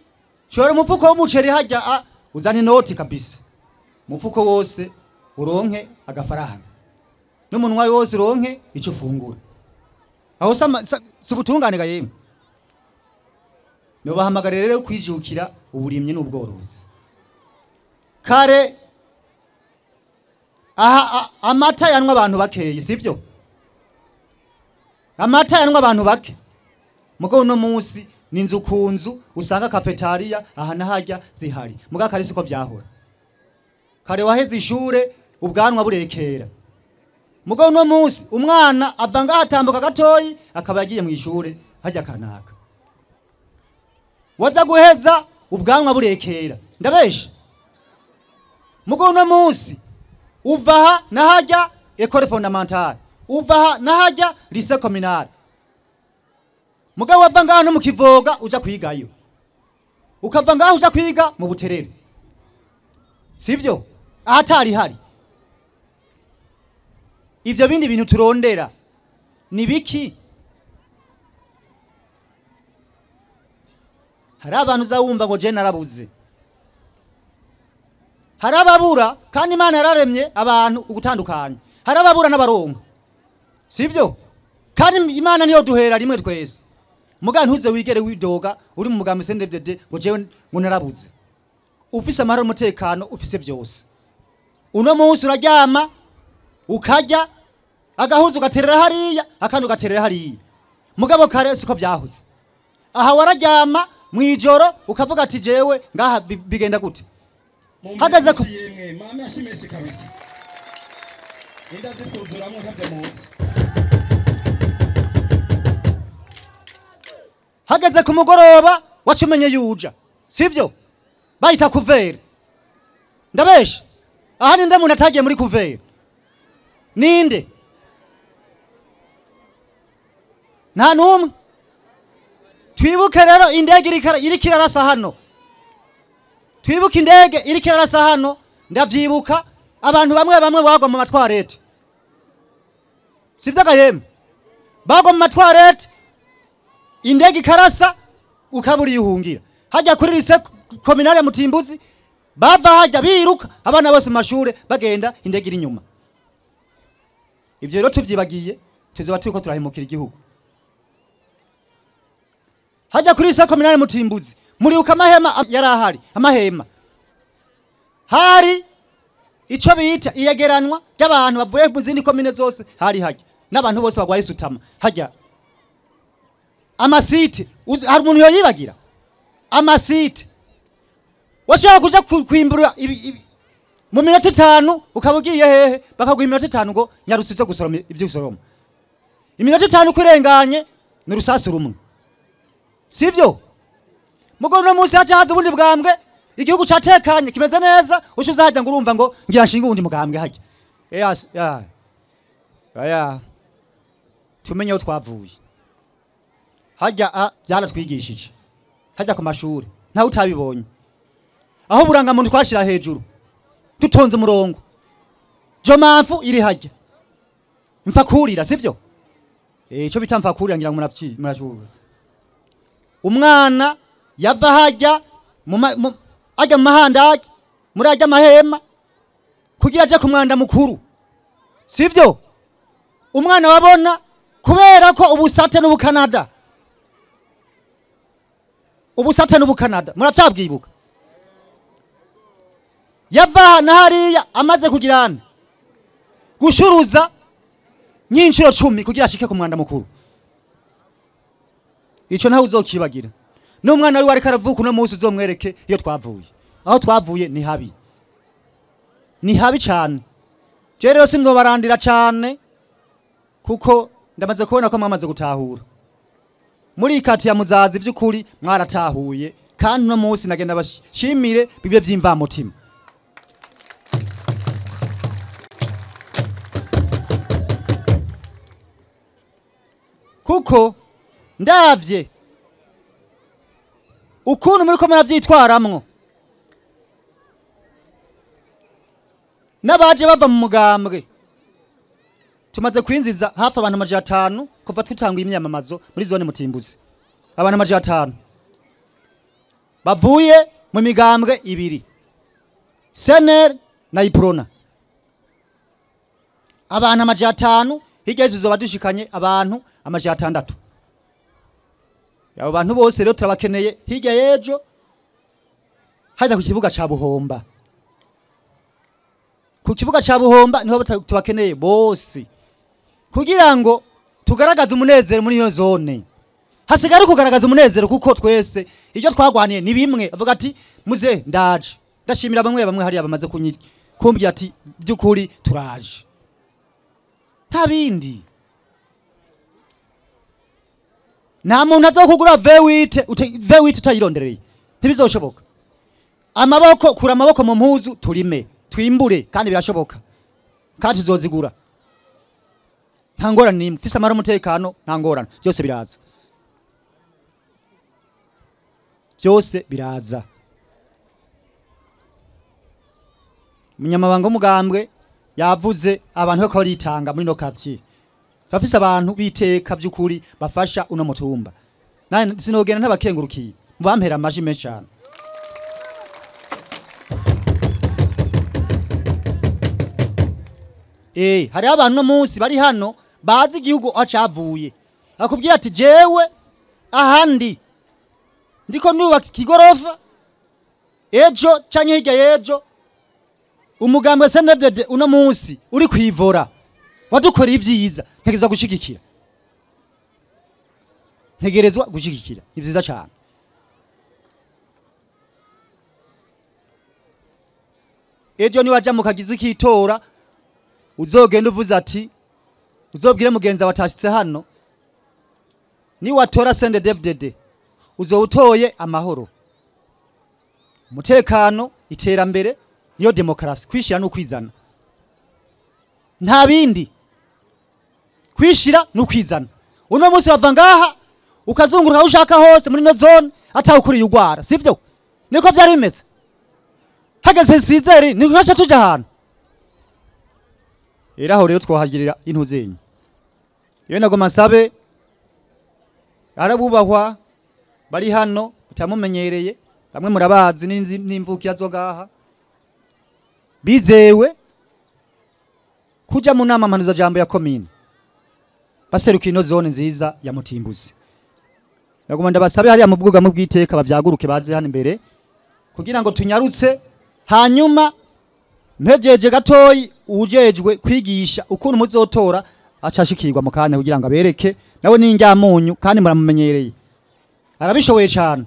shora umufuko w'umuceri hajya uzana inoti kabisa. Umufuko wose uronke agafaranga, n'umunwa wose uronke ico ufungura. Aho subutungane ga yemwe. Nobahamagara rero kwijukira uburimyi n'ubworozi. Kare aha amata yanwa abantu bakeye, sivyo? Amata yanwa abantu bake. Mugabo uno munsi ni inzu ku nzu usanga kafetaria aha na hajya zihari. Mugabo kare siko vyahora. Kare waheze ishure ubwanwa burekera. Mugabo uno munsi umwana ava ngaha atambuka gatoyi akaba yagiye mu ishure hajya kanaka. Waza guheza ubwanwa burekera. Ndabesha. Mugabo uno munsi uvaha na hajya école fondamentale, uvaha na hajya lycée communal. Mugabo wava ngaha no mu Kivoga uja kwigayo, ukava ngaha uja kwiga mu Buterere, sivyo? Ahatari hari. Ivyo bindi bintu turondera ni biki? Hari abantu uzawumva ngo je narabuze. Hari ababura, kandi Imana yararemye abantu ugutandukanya. Hari ababura n'abaronka, sivyo? Kandi Imana niyo duhera rimwe twese. Muga ntuze wigere widoga uri mu mugambi CNDD-FDD ngo jewe ngo narabuze. Ufise amahoro n'umutekano, ufise byose. Uno munsi uraryama ukarya agahuzu ugaterera hariya akandi ugaterera hariya. Mugabo kare siko byahuze. Aha wararyama mwijoro ukavuga ati jewe ngaha bigenda gute? Hagaze ku yemwe mama ashimeshe kabisa. Inda zitwuzuramwo ntavyo muzi. Hageze ku mugoroba wacumenye yuja, sivyo? Bayita kuvera. Ndabesha aha ninde muntu atagiye muri kuvera? Ninde? Nta numwe. Twibuke rero indege iriko irarasa hano. Twibuke indege iriko irarasa hano, ndavyibuka abantu bamwe bamwe bagwa mu matwarete. Sivyo gahembe? Bagwa mu matwarete, indege ikarasa ukaburi yuhungira. Hajya kuri lycée communale ya Mutimbuzi, bava hajya biruka abana bose mu mashure bagenda indege iri inyuma. Ivyo rero tuvyibagiye tuzoba turiko turahemukira igihugu. Hajya kuri lycée communale Mutimbuzi, muribuka amahema yari ahari, amahema hari ico bita iyegeranwa ry'abantu bavuye mu zindi komine zose, hari hajya n'abantu bose bagwaye sutama hajya amasite. Hari umuntu yoyibagira amasite? Washaka kuja kwimbura mu minota 5 ukaba ugiye hehe, bakaguha iminota 5 ngo nyarusize gusoroma ivyo usoroma. Iminota 5 kurenganye ni urusasu rumwe, sivyo? Mugo no munsi haca haza ubundi bwambwe, igihugu catekanye kimeze neza, ushuza hajya ngo urumva ngo ngira nshinga ubundi mugambwe hajya. Ya tumenye aho twavuye. Hajya byaratwigishije hajya ku mashuri ntawe utabibonye, aho burangamuntu twashira hejuru tutonze umurongo, jomamfu iri hajya mfakurira, sivyo? Ico bita mfakurira ngira ngo muracyuba. Umwana yava hajya ajya mu mahandage muri ajya amahema kugira aje ku mwanda mukuru, sivyo? Umwana wabona kubera ko ubusate n'ubukanada, ubusate n'ubukanada muravyabwibuka, yava na hariya amaze kugirana gushuruza nyinshuro 10 kugira ashike ku mwanda mukuru. Ico ntawe uzokibagira. N'umwana wiwe ariko aravuka uno munsi uzomwereke iyo twavuye. Aho twavuye ni habi, ni habi cyane. Je rero sinzobarandira cyane kuko ndamaze kubona ko mwamaze gutahura. Muri ikati ya Muzazi by'ukuri mwaratahuye, kandi uno munsi nagenda bashimire bibe vy'imvamutima. Kuko ndavye ukuntu muri ko muravyitwaramwo, n'abaje bava mu mugambwe tumaze kwinjiza hafi abantu 500 kuva tutanguye imyamamazo muri zone Mutimbuzi. Abantu 500 bavuye mu migambwe ibiri, Sener na Iprona. Abantu 500 hirya tuzoba dushikanye abantu 600. Abo bantu bose rero turabakeneye hirya y'ejo hajya ku kibuga ca Buhomba. Ku kibuga ca Buhomba niho tubakeneye bose kugira ngo tugaragaze umunezero muri iyo zone. Hasigara kugaragaza umunezero kuko twese ibyo twagwaniye ni bimwe. Avuga ati muze ndaje, ndashimira bamwe bamwe hariya bamaze kumbwira ati by'ukuri turaje, nta bindi. Nta muntu azokugura V8 V8 utayirondereye, ntibizoshoboka. Amaboko kura amaboko mu mpuzu turime twimbure, kandi birashoboka, kandi tuzozigura nta ngorane nimwe. Mfise amahoro umutekano nta ngorane, byose biraza, byose biraza. Umunyamabanga w'umugambwe yavuze abantu ko baritanga muri no quartier, bafise abantu biteka by'ukuri bafasha uno mutumba. Nane sinogenda ntabakengurukiye, mubampera amaji menshi cyane. Hari abantu no munsi bari hano bazi igihugu acavuye, akubwira ati jewe ahandi ndiko nubaka ikigorofa ejo canke hirya y'ejo. Umugambwe CNDD uno munsi uri kwivora wadukora ivyiza, ntegerezwa gushigikira, ntegerezwa gushigikira ivyiza cyane. Ejo ni waja mukagize ikitora Uzogenda uvuze ati uzobwire mugenzi watashitse hano ni watora CNDD-FDD uzowutoye amahoro, umutekano, iterambere, niyo demokarasi. Kwishira no kwizana, nta bindi. Kwishira no kwizana. Uno munsi wava ngaha ukazunguruka aho ushaka hose muri no zone atawukuriye ugwara, sivyo? Niko byari bimeze. Hageze sizeri ni nkaca tuja ahantu. Eraho rero twohagirira intuzenye. Iyo nagoma nsabe arabubahwa bari hano utamumenyereye, bamwe murabazi n'imvukira zo ngaha, bizewe kuja mu nama mpanuza jambo ya komine baseruka ino zone nziza ya Mutimbuzi. Nagoma ndabasabe hariya mu bwugamo bw'iteka bavyaguruke baze hano imbere kugira ngo tunyarutse. Hanyuma mpejeje gatoyi ujejwe kwigisha ukuntu muzotora acashikirwa mu kanya kugira ngo abereke, nawe n'injyamunyu kandi muramumenyereye arabishoboye cyane.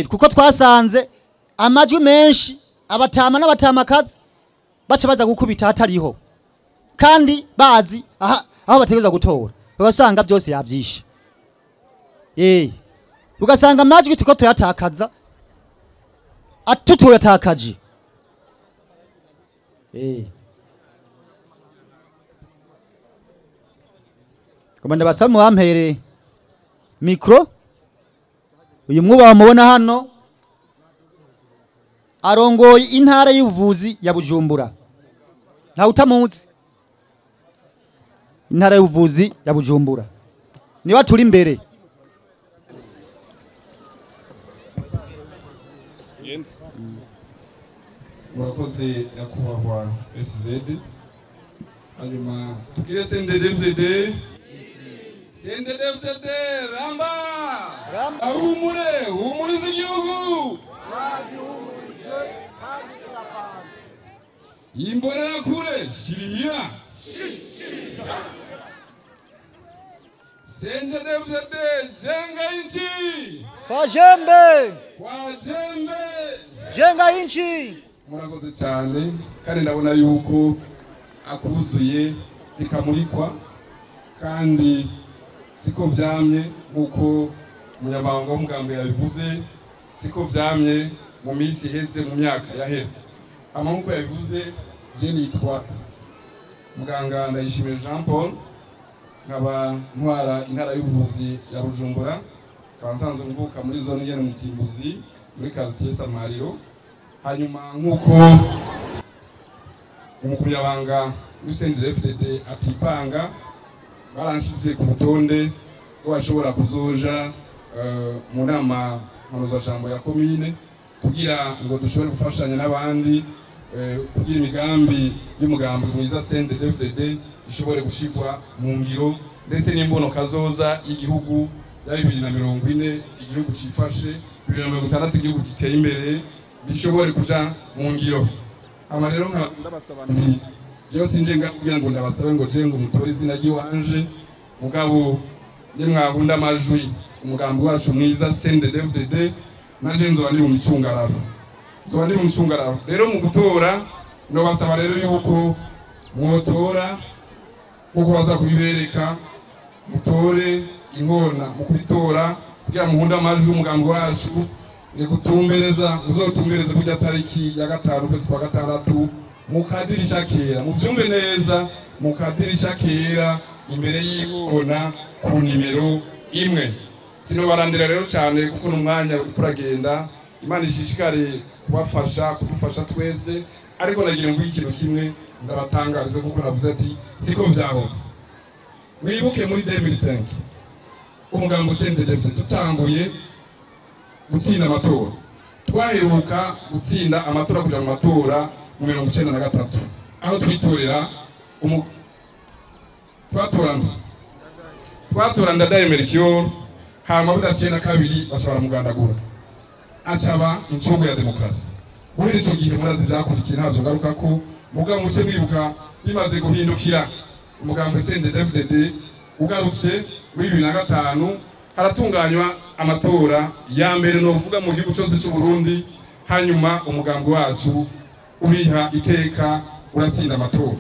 Kuko twasanze amajwi menshi abatama n'abatamakazi baca baza gukubita hatariho kandi bazi aho bategereza gutora, ugasanga byose yavyishe. Ugasanga amajwi tuko tuyatakaza atutuyatakaje. Komanda basamu bampere mikro. Uyu mwuba mubona hano arongoye intara y'ubuvuzi ya Bujumbura. Nta utamuzi. Intara y'ubuvuzi ya Bujumbura. Niba turi imbere. Murakoze nyakubahwa SZ. Hanyuma tugire CNDD-FDD. CNDD-FDD ramba! Ramba! Humure, humurize igihugu. Imbonerakure shirira. CNDD-FDD jenga inchi. Kwa jembe. Kwa jembe. Jenga inchi. Murakoze cyane kandi ndabona yuko akuzuye ikamurikwa kandi siko vyamye nkuko umunyabanga w'umugambi yabivuze, siko vyamye mu minsi iheze mu myaka yahera. Ama nkuko yabivuze, je nitwa muganga Ndayishimiye Jean Paul, nkaba ntwara intara y'ubuvuzi ya Bujumbura, nkaba nsanzwe mvuka muri zone ya Mutimbuzi muri quartier Samariro. Hanyuma nkuko umukunyabanga w'CNDD-FDD atipanga, baranshize ku rutonde rw'abashobora kuzoja mu nama mpanuzajambo ya komine kugira ngo dushobore gufashanya n'abandi kugira imigambi y'umugambi mwiza CNDD-FDD ishobore gushikwa mu ngiro, ndetse n'imbono kazoza y'igihugu ya 2040 igihugu cifashe, 2060 igihugu giteye imbere bishobore kuja mu ngiro. Ama rero ndabasaba nti jewe sinje kugira ngo ndabasabe ngo je ngo mutore izina ry'iwanje, mugabo ni mwahunda amajwi umugambi wacu mwiza CNDD-FDD nanje nzoba ndi mu micungararo, nzoba ndi mu micungararo. Rero mu gutora ndabasaba rero yuko mwotora nkuko baza kubibereka, mutore inkona mu kubitora kugira muhunda amajwi umugambi wacu ni gutumbereza, muzotumbereza kujya tariki ya 5 kwezi kwa 6 mukadirisha kera, muvyumve neza, mukadirisha kera imbere y'ikona ku nimero 1. Sinobarandira rero cyane kuko n'umwanya uragenda. Imana ishishikare kubafasha kudufasha twese, ariko nagira ngo ikintu kimwe ndabatangarize kuko navuze ati siko vyahoze. Mwibuke muri 2005 umugambo CNDD-FDD tutanguye gutsinda amatora, twaheruka gutsinda amatora kuja mu matora mu 1993 aho twitorera twatora Ndadaye Melchior, hama budaciye na kabiri bashobora mugandagura acaba incungu ya demokarasi. Guhera ico gihe murazi vyakurikiye, ntavyo ngaruka ko mugabo muce mwibuka bimaze guhindukira umugambi CNDD-FDD ugarutse muri 2005 haratunganywa amatora ya mbere novuga mu gihugu cyose cy'u Burundi, hanyuma umugambi wacu uriha iteka uratsinda amatora.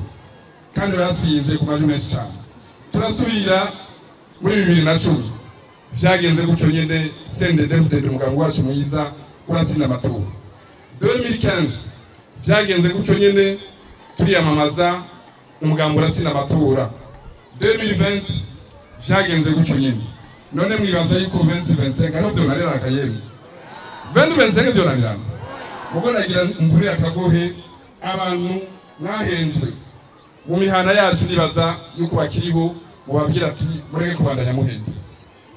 kandi batsinze ku majwi menshi cyane. Turasubira muri 2010 vyagenze gutyo nyene, CNDD-FDD umugambi wacu mwiza uratsinda amatora. 2015 vyagenze gutyo nyene, turiyamamaza, umugambi uratsinda amatora. 2020 vyagenze gutyo nyene. None mwibaza yuko 2025 ariho vyonanirana akayemwe? 2025 vyonanirana. Ubwo nagira mvune akagohe abantu mwahenzwe mu mihana yacu, nibaza yuko bakiriho, mubabwira ati mureke kubandanya muhenda.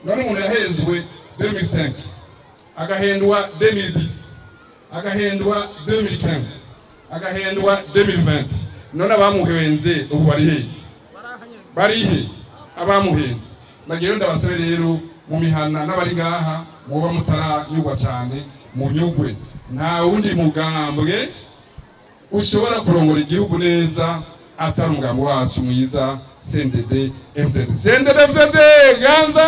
None umuntu yahenzwe 2005, agahendwa 2010, agahendwa 2015, agahendwa 2020, none abamuhenze ubu bari hehe? Barihe abamuhenze? Nagira ndabasabe rero mu mihana n'abari ngaha muba mutaranyugwa cyane, munyugwe. Nta wundi mugambwe ushobora kurongora igihugu neza atari umugambi wacu mwiza CNDD FDD. CNDD FDD ganza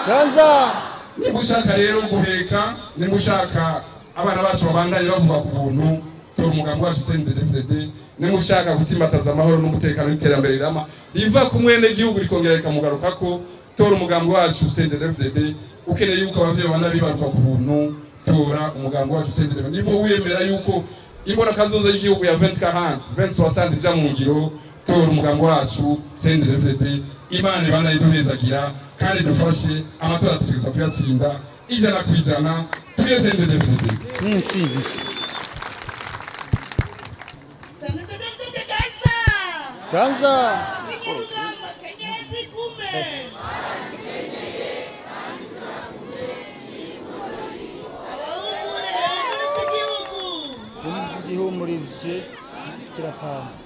ganza. Nimba ushaka rero guheka, nimba ushaka abana bacu babandanye bavuga ku buntu, tora umugambi wacu CNDD FDD. Nimba ushaka gutsimbataza amahoro n'umutekano n'iterambere rirama riva ku mwene gihugu rikongera rikamugarukako, tora umugambi wacu CNDD FDD. Ukeneye yuko abavyeyi babana bibaruka ku buntu, tora umugambi wacu CNDD. Nimba wemera yuko imbona kazoza y'igihugu ya 2040 2060 ija mu ngiro, tora umugambi wacu CNDD-FDD. Imana ibana iduhezagira kandi dufashe amatora tutegerezwa kuyatsinda 100%. Turiye CNDD-FDD n'intsinzi. Ganza. Gihumurije kirapanze.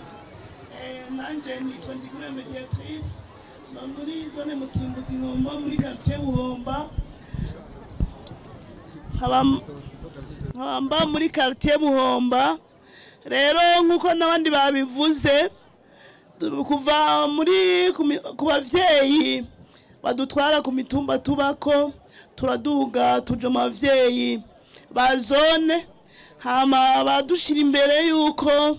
Nanje nitwa Ndigure Mediatrice, mba muri zone Mutimbuzi, nkomba muri quartier Buhomba, nkaba mba muri quartier Buhomba. Rero nkuko n'abandi babivuze, kuva muri ku bavyeyi badutwara ku mitumba tubako, turaduga tuja mu bavyeyi ba zone, hama badushira imbere yuko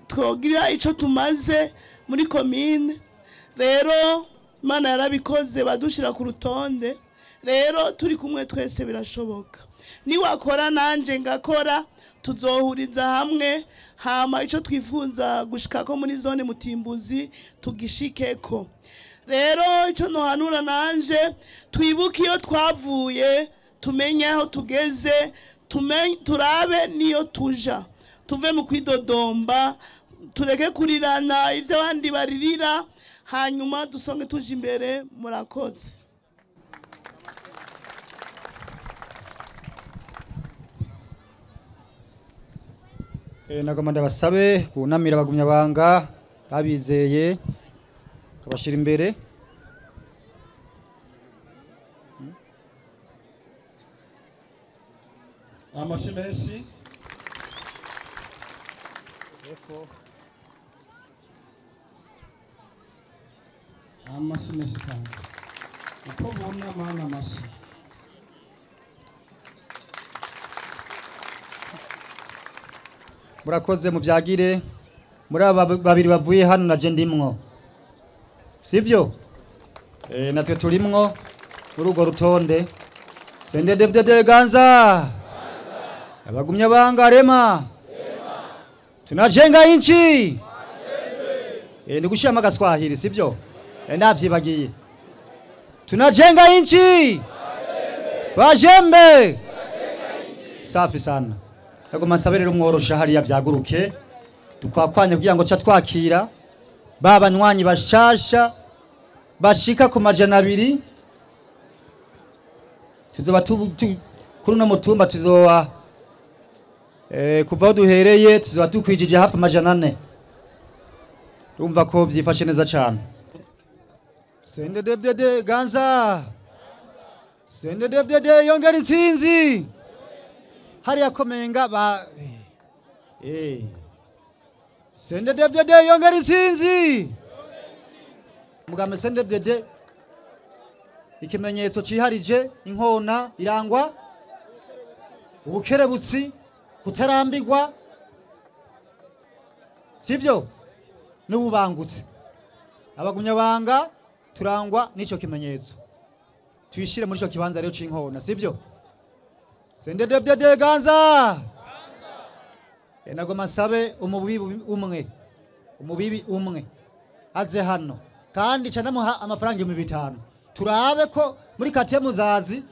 twogira ico tumaze muri commune. Rero Imana yarabikoze, badushira ku rutonde. Rero turi kumwe twese birashoboka. Niwakora nanje ngakora, tuzohuriza hamwe, hama ico twifuza gushikako muri zone Mutimbuzi tugishikeko. Rero ico nohanura nanje, twibuke iyo twavuye, tumenye aho tugeze, turabe niyo tuja, tuve mu kwidodomba, tureke kurirana ivyo abandi baririra, hanyuma dusonge tuje imbere. Murakoze. Nagomba ndabasabe bunamira abagumya banga babizeye kabashira imbere. Amashi menshi. Amashi menshi kandi uko bunama n'amashi. Murakoze muvyagire. Muri aba babiri bavuye hano naje ndimwo, sivyo? Natwe turimwo muri urwo rutonde. CNDD-FDD ganza. Abagumya banga rema. Tunajenga inchi. Ni gushira agaswahili, sivyo? Ndavyibagiye. Tunajenga inchi. Bajembe. Safi sana. Ndagoma nsabere umworosha hariya vyaguruke tukwakwanya kugira ngo ca twakira babanywanyi bashasha bashika ku 200. Tuzoba kuri no mutumba tuzoba kuva aho duhereye tuzoba tukwijije hafi 400. Urumva ko vyifashe neza cyane. CNDD-FDD ganza. CNDD-FDD yongera intsinzi. Hariya komenga ba CNDD-FDD yongera intsinzi. Mugambe CNDD-FDD ikimenyetso ciharije inkona irangwa ubukerebutsi, kutarambirwa, sivyo? n'ububangutse. Abagumyabanga turangwa n'ico kimenyetso. Twishire muri ico kibanza rero c'inkona, sivyo? CNDD-FDD ganza. Nagoma sabe umubibi umwe. Umubibi umwe aze hano kandi ca namuha amafaranga 5000. Turabe ko muri katiye Muzazi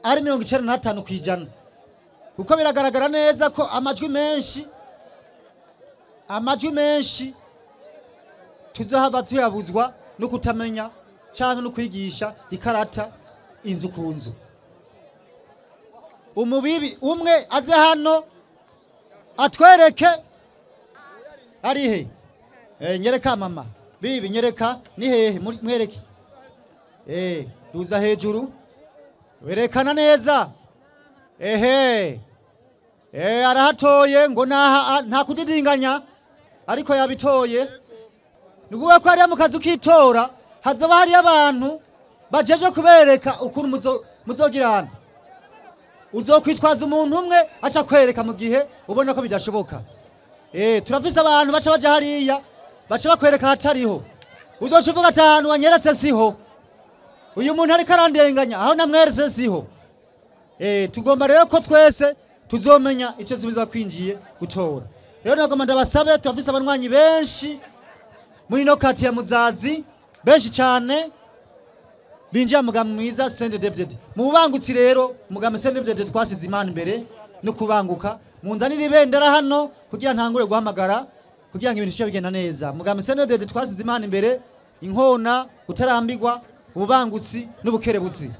ari 95%. Kuko biragaragara neza ko amajwi menshi tuzahaba tuyabuzwa no kutamenya canke no kwigisha ikarata inzu ku nzu. Umubibi umwe aze hano atwereke ari he. Nyereka mama bibi, nyereka ni hehe, mwereke. Duza hejuru werekana neza. Ehe, arahatoye ngo naha nta kudidinganya, ariko yabitoye. Nukuvuga ko hariya mu kazu k'itora hazoba hariyo abantu bajeje kubereka ukuntu muzogirana. Uzokwitwaza umuntu umwe aca kwereka mu gihe ubona ko bidashoboka. Turafise abantu baca baja hariya baca bakwereka hatariho. Uzoca uvuga ati ahantu wanyeretse siho, uyu muntu ariko arandenganya aho namweretse siho. Tugomba rero ko twese tuzomenya ico tubiza kwinjiye gutora. Rero nagomba ndabasabe, turafise abanywanyi benshi muri no kati ya Muzazi, benshi cyane binjira mugambi mwiza CNDD-FDD. Mu bubangutsi rero mugambi CNDD-FDD twasize Imana imbere no kubanguka. Munzanire ibendera hano kugira ntangure guhamagara kugira ngo ibintu bishe bigenda neza. Mugambi CNDD-FDD twasize Imana imbere, inkona, kutarambirwa, ububangutsi n'ubukerebutsi.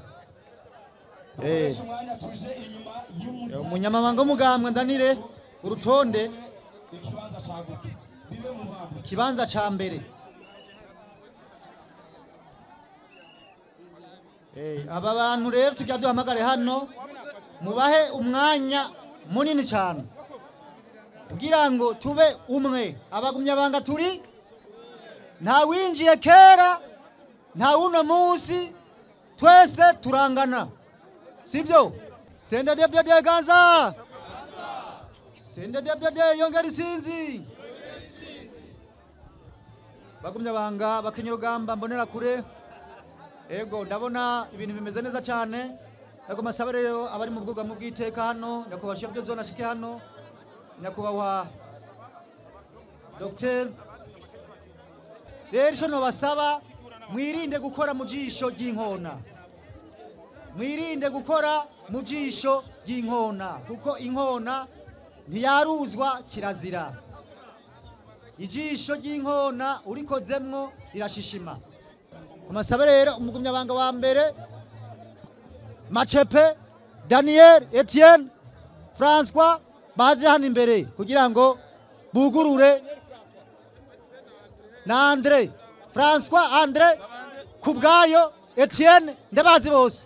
Umunyamabanga w'umugambwe nzanire urutonde ikibanza ca mbere. Aba bantu rero tujya duhamagare hano mubahe umwanya munini cyane kugira ngo tube umwe. Abagumyabanga turi nta winjiye kera nta uno munsi, twese turangana, sivyo? CNDD-FDD ganza. CNDD-FDD yongera isinzi. Bagumyabanga bakenyerugamba mbonera kure. Ego ndabona ibintu bimeze neza cyane. Nagoma sabe rero abari mu bwugamo bw'iteka hano, nyakubahwa chef de zone ashike hano, nyakubahwa Dr. Rero ico nobasaba, mwirinde gukora mu jisho ry'inkona. Mwirinde gukora mu jisho ry'inkona, kuko inkona ntiyaruzwa kirazira. Ijisho ry'inkona urikozemwo rirashishima. Amasabe rero umugumyabanga wa mbere Machepe Daniel Etienne François baje hano imbere kugira ngo bugurure, na Andre François Andre Kubgayo Etienne ndabazi bose.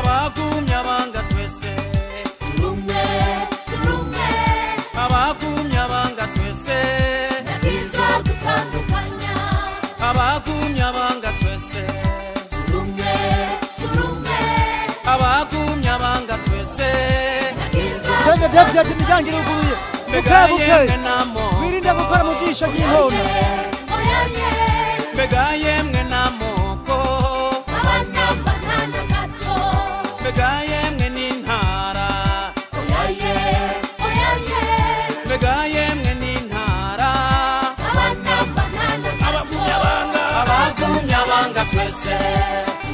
Abagumyabanga twese turumwe, turumwe. Abagumyabanga twese ntakiza dutandukanya. Abagumyabanga twese turumwe, turumwe. Abagumyabanga twese ntakiza. CNDD-FDD imiryango iruguruye. Mbega Buke buke. yemwe n'amoko, Wirinde gukora mu jisho ry'inkona. Mbega yemwe n'amoko, mbega yemwe n'intara, mbega yemwe n'intara. Abagumyabanga, abagumyabanga twese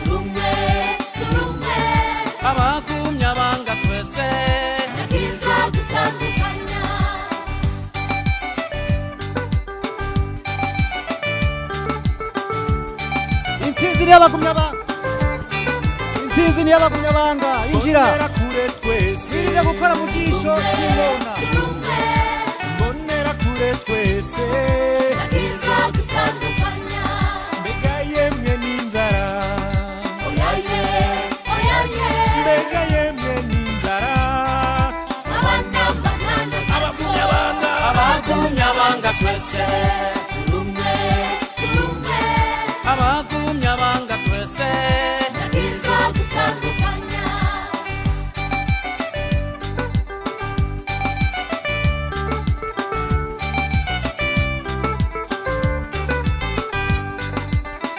turumwe, turumwe. Abagumyabanga twese ntakiza dutandukanya. Intsinzi ni y'abagumyabanga. Intsinzi ni y'abagumyabanga. Injira. Mbonera kure twese, Wirinde gukora mu jisho ry'inkona. Turumwe, mbonera kure twese, ntakiza dutandukanya. Mbega yemwe n'inzara, Oyaye, oyaye, mbega yemwe n'inzara. Abana twese turumwe turumwe abagumya banga twese nakiza gutandukanya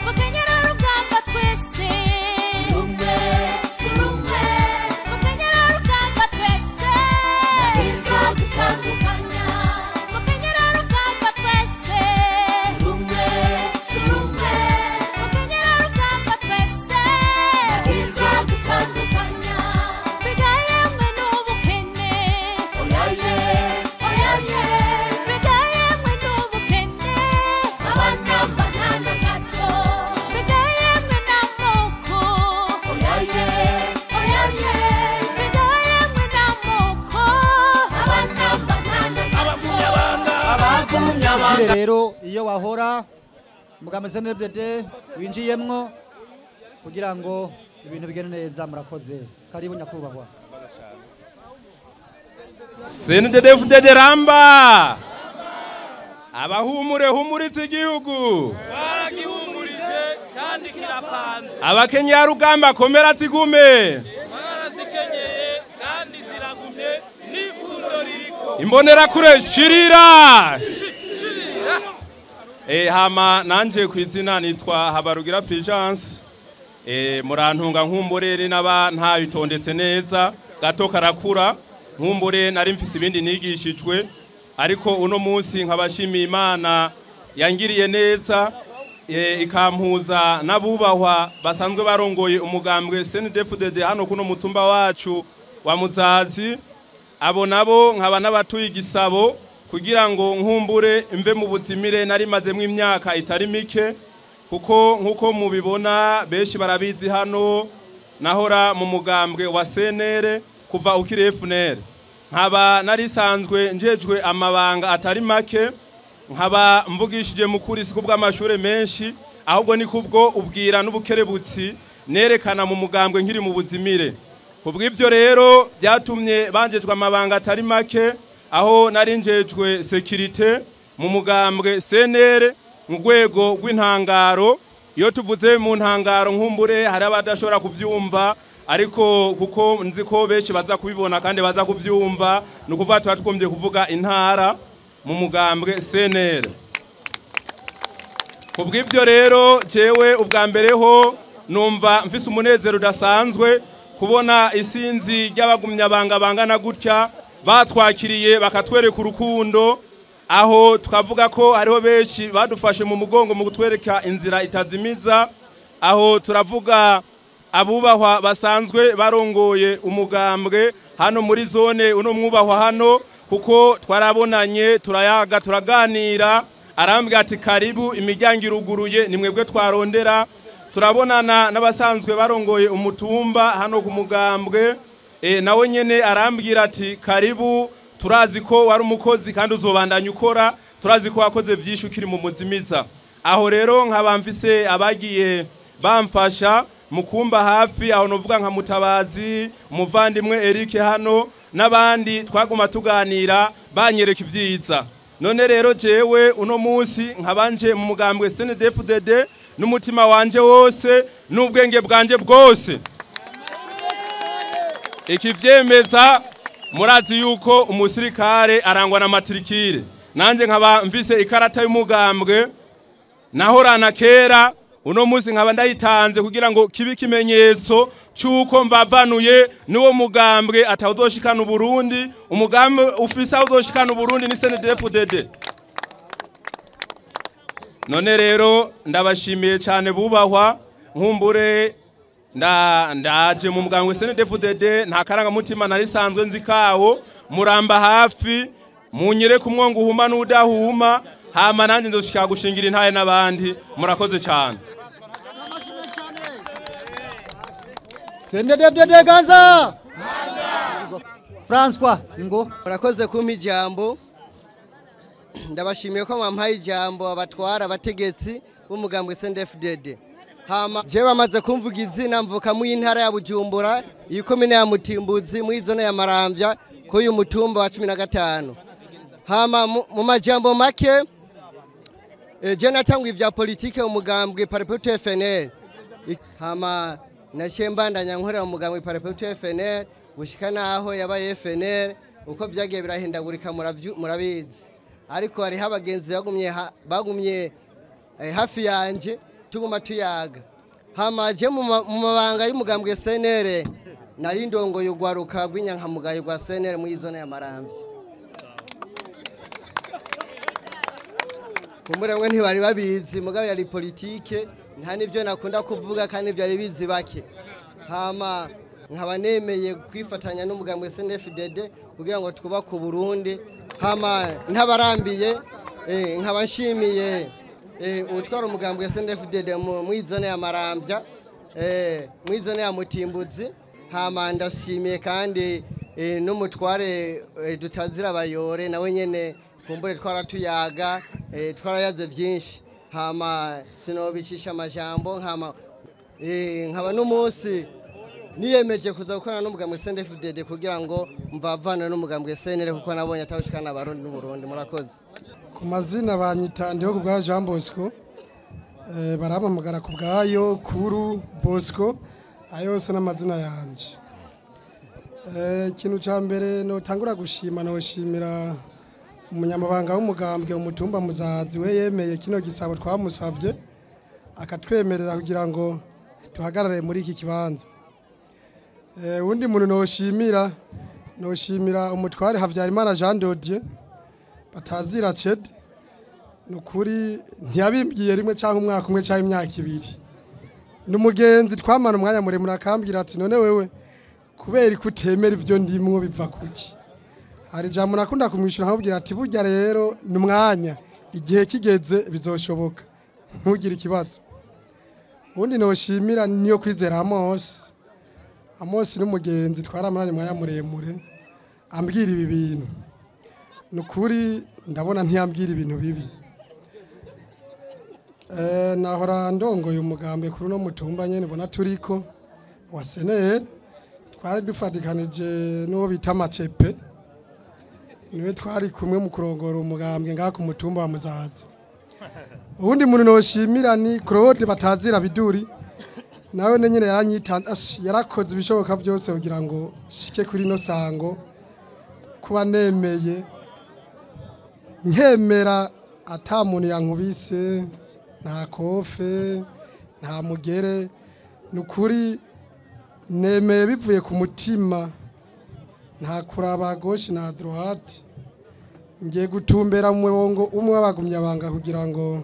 Mukenyera rugamba twese turumwe turumwe Mukenyera rugamba twese nakiza gutandukanya Mukenyera rugamba twese turumwe turumwe Mukenyera rugamba twese nakiza gutandukanya Bigayemwe n'ubukene oyaye oyaye Bigayemwe n'ubukene abana banana gato Bigayemwe n'amoko oyaye oyaye Bigayemwe n'amoko abana banana gato abagumya banga Ire rero iyo wahora mugambwe CNDD-FDD winjiyemwo kugira ngo ibintu bigende neza murakoze karibu nyakubahwa. CNDD-FDD ramba abahumure humuritse igihugu baragihumurije kandi kirapanze abakenyarugamba komera zigume barazikenyeye kandi ziragumye n'ifundo ririko imbonerakure shirira. Hama nanje kwizina nitwa Habarugira Fulgence. Murantunga nkumburere naba ntabitondetse neza gato karakura nkumbure nari mfise ibindi nigishijwe ariko uno munsi nkabashimiye Imana yangiriye neza ikampuza n'abubahwa basanzwe barongoye umugambwe CNDD-FDD hano kuno mutumba wacu wa Muzazi. Abo nabo nkaba n'abatuye igisabo kugira ngo nkumbure mve mu buzimire nari mazemwo imyaka itari mike kuko nkuko mubibona benshi barabizi hano nahora mu mugambwe wa CNL kuva ukiri FNL nkaba narisanzwe njejwe amabanga atari make nkaba mvugishije mukuri si kubw'amashure menshi ahubwo ni kubwo ubwira n'ubukerebutsi nerekana mu mugambwe nkiri mu buzimire. Kubw'ivyo rero byatumye banjejwe amabanga atari make aho nari njejwe sécurité mu mugambwe CNL mu rwego rw'intangaro. Iyo tuvuze mu ntangaro nkumbure hari abadashobora kuvyumva ariko kuko nzi ko benshi baza kubibona kandi baza kuvyumva ni ukuvuga tuba tugombye kuvuga intara mu mugambwe CNL. Kubw'ivyo rero jewe ubwa mbere ho numva mfise umunezero udasanzwe kubona isinzi ry'abagumyabanga bangana gutya batwakiriye bakatwereka urukundo aho tukavuga ko hariho benshi badufashe mu mugongo mu kutwereka inzira itazimiza. Aho turavuga abubahwa basanzwe barongoye umugambwe hano muri zone uno mwubahwa hano kuko twarabonanye turayaga turaganira arambwira ati karibu imiryango iruguruye ni mwebwe twarondera. Turabonana n'abasanzwe barongoye umutumba hano ku mugambwe nawe nyene arambwira ati karibu turazi ko wari umukozi kandi uzobandanya ukora turazi ko wakoze vyinshi ukiri mu muzimiza. Aho rero nkaba mfise abagiye bamfasha mukumba hafi aho novuga nka Mutabazi umuvandimwe Eric hano n'abandi twaguma tuganira banyereka ivyiza. None rero jewe uno munsi nkabanje mu mugambwe CNDD-FDD n'umutima wanje wose n'ubwenge bwanje bwose. Ikivyemeza murazi yuko umusirikare arangwa na matrikire nanje nkaba mvise ikarata y'umugambwe nahorana kera uno munsi nkaba ndayitanze kugira ngo kibe ikimenyetso cy'uko mvavanuye n'uwo mugambwe atawuzoshikana Uburundi. Umugambwe ufise awuzoshikana Uburundi ni CNDD-FDD. None rero ndabashimiye cyane bubahwa nkumbure ndaje mu mugambwe CNDD-FDD nta karangamutima narisanzwe nzi kawo muramba hafi munyere kumwongo uhuma n'udahuma hama nanjye nzoshika gushingira intaye n'abandi. Murakoze cyane. CNDD-FDD Gaza François ngo murakoze kumpa ijambo. Ndabashimiye ko mwampaye ijambo abatwara abategetsi b'umugambwe CNDD-FDD. Hama je bamaze kumvuga izina mvuka mu intara ya Bujumbura iyi komine ya Mutimbuzi mu zone ya Maramvya ko uyu mutumba wa 15. Hama mu majambo make Je natanguye ivya politike umugambwe Parpetu FNL. Hama naciye mbandanya nkorera umugambwe Parpetu FNL gushika naho yabaye FNL, uko vyagiye birahindagurika murabizi. Ariko hariho abagenzi bagumye hafi yanje tuguma tuyaga. Hama je mu mabanga y'umugambwe CNL nari ndongoye ugwaruka rw'inyankamugayo rwa CNL muri zone ya Maramvya. Kumbure mwe ntibari babizi, mugabo yari politike, nta nivyo nakunda kuvuga kandi vyari bizi bake. Hama nkaba nemeye kwifatanya n'umugambwe CNDD-FDD kugira ngo twubake Burundi. Hama ntabarambiye, nkaba nshimiye utwara umugambwe CNDD-FDD muri zone ya Maramvya, muri zone ya Mutimbuzi. Hama ndashimiye kandi n'umutware dutazira abayore nawe nyene kumbure twaratuyaga, twarayaze byinshi. Hama sinobicisha amajambo, hama nkaba n'umunsi niyemeje kuza gukorana n'umugambwe CNDD-FDD kugira ngo mvavane n'umugambwe CNL kuko nabonye atawushikana abarundi n'Uburundi. Murakoze. Ku mazina banyita Ndiho ku bwa Jean Bosco, barampamagara ku bwayo Kuru Bosco, ayo yose n'amazina yanje. Ikintu ca mbere notangura gushima, noshimira umunyamabanga w'umugambwe umutumba Muzazi we yemeye kino gisabo twamusavye akatwemerera kugira ngo duhagarare muri iki kibanza. Undi muntu noshimira umutware Havyarimana Jean Dodier batazira Ced, nukuri ntiyabimbwiye rimwe cyangwa umwaka umwe cyangwa imyaka ibiri. Numugenzi twamana umwanya muremure akambwira ati none wewe kubera ko utemera ibyo ndimwo biva kuki? Hari jambo nakunda kumwishura nkamubwira ati burya rero ni umwanya, igihe kigeze bizoshoboka, ntugire ikibazo. Ubundi noshimira niyo kwizera Amos. Amos n'umugenzi twaramaranye umwanya muremure ambwira ibi bintu. Nukuri ndabona ntiyambwira ibintu bibi. Nahora ndongoye umugambe kuri no mutumba nyene bona turiko wa CNL, twari dufatikanije n'uwo bita Macepe, niwe twari kumwe mu kurongora umugambwe ngaha ku mutumba wa Muzazi. Ubundi muntu noshimira ni Claude batazira Biduri, nawe nyene yaranyitanze, yarakoze ibishoboka byose kugira ngo shike kuri no sango, kuba nemeye nkemera ata muntu yankubise, nta kofe, nta mugere, nukuri nemeye bivuye ku mutima, nta kuraba gauche na droite. Ngiye gutumbera mu murongo umwe w'abagumya banga kugira ngo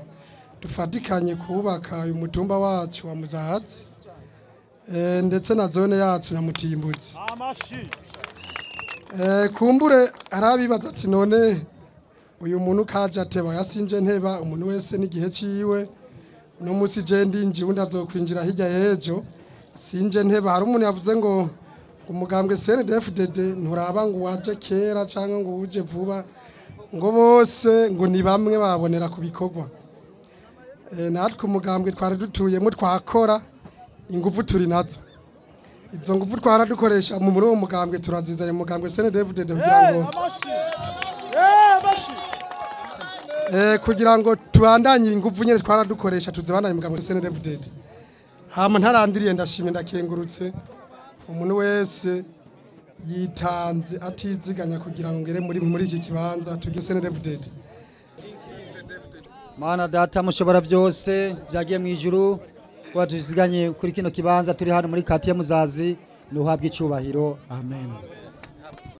dufatikanye kubaka uyu mutumba wacu wa Muzazi, ndetse na zone yacu na Mutimbuzi. Kumbure arabibaza ati none uyu muntu kaje ateba yasinje nteba, umuntu wese n'igihe ciwe, uno munsi je ndinji undi azokwinjira hirya y'ejo, sinje nteba. Hari umuntu yavuze ngo umugambwe CNDD-FDD nturaba ngo waje kera cyangwa ngo uje vuba, ngo bose ngo ni bamwe babonera ku bikorwa. Natwe umugambwe twari dutuyemo twakora ingufu turi nazo, izo ngufu twara dukoresha muri uwo mugambwe turazizanye umugambwe CNDD-FDD kugira ngo tubandanye ingufu nyene twara dukoresha tuzibandanye umugambwe CNDD-FDD. Hama ntarandiriye, ndashimye, ndakengurutse umuntu wese yitanze atiziganya kugira ngo ngere muri iki kibanza tuge CNDD-FDD. Mana data mushobora byose byagiye mu ijuru, watuziganye kuri kino kibanza turi hano muri kati ya Muzazi, nuhabwe icubahiro. Amen.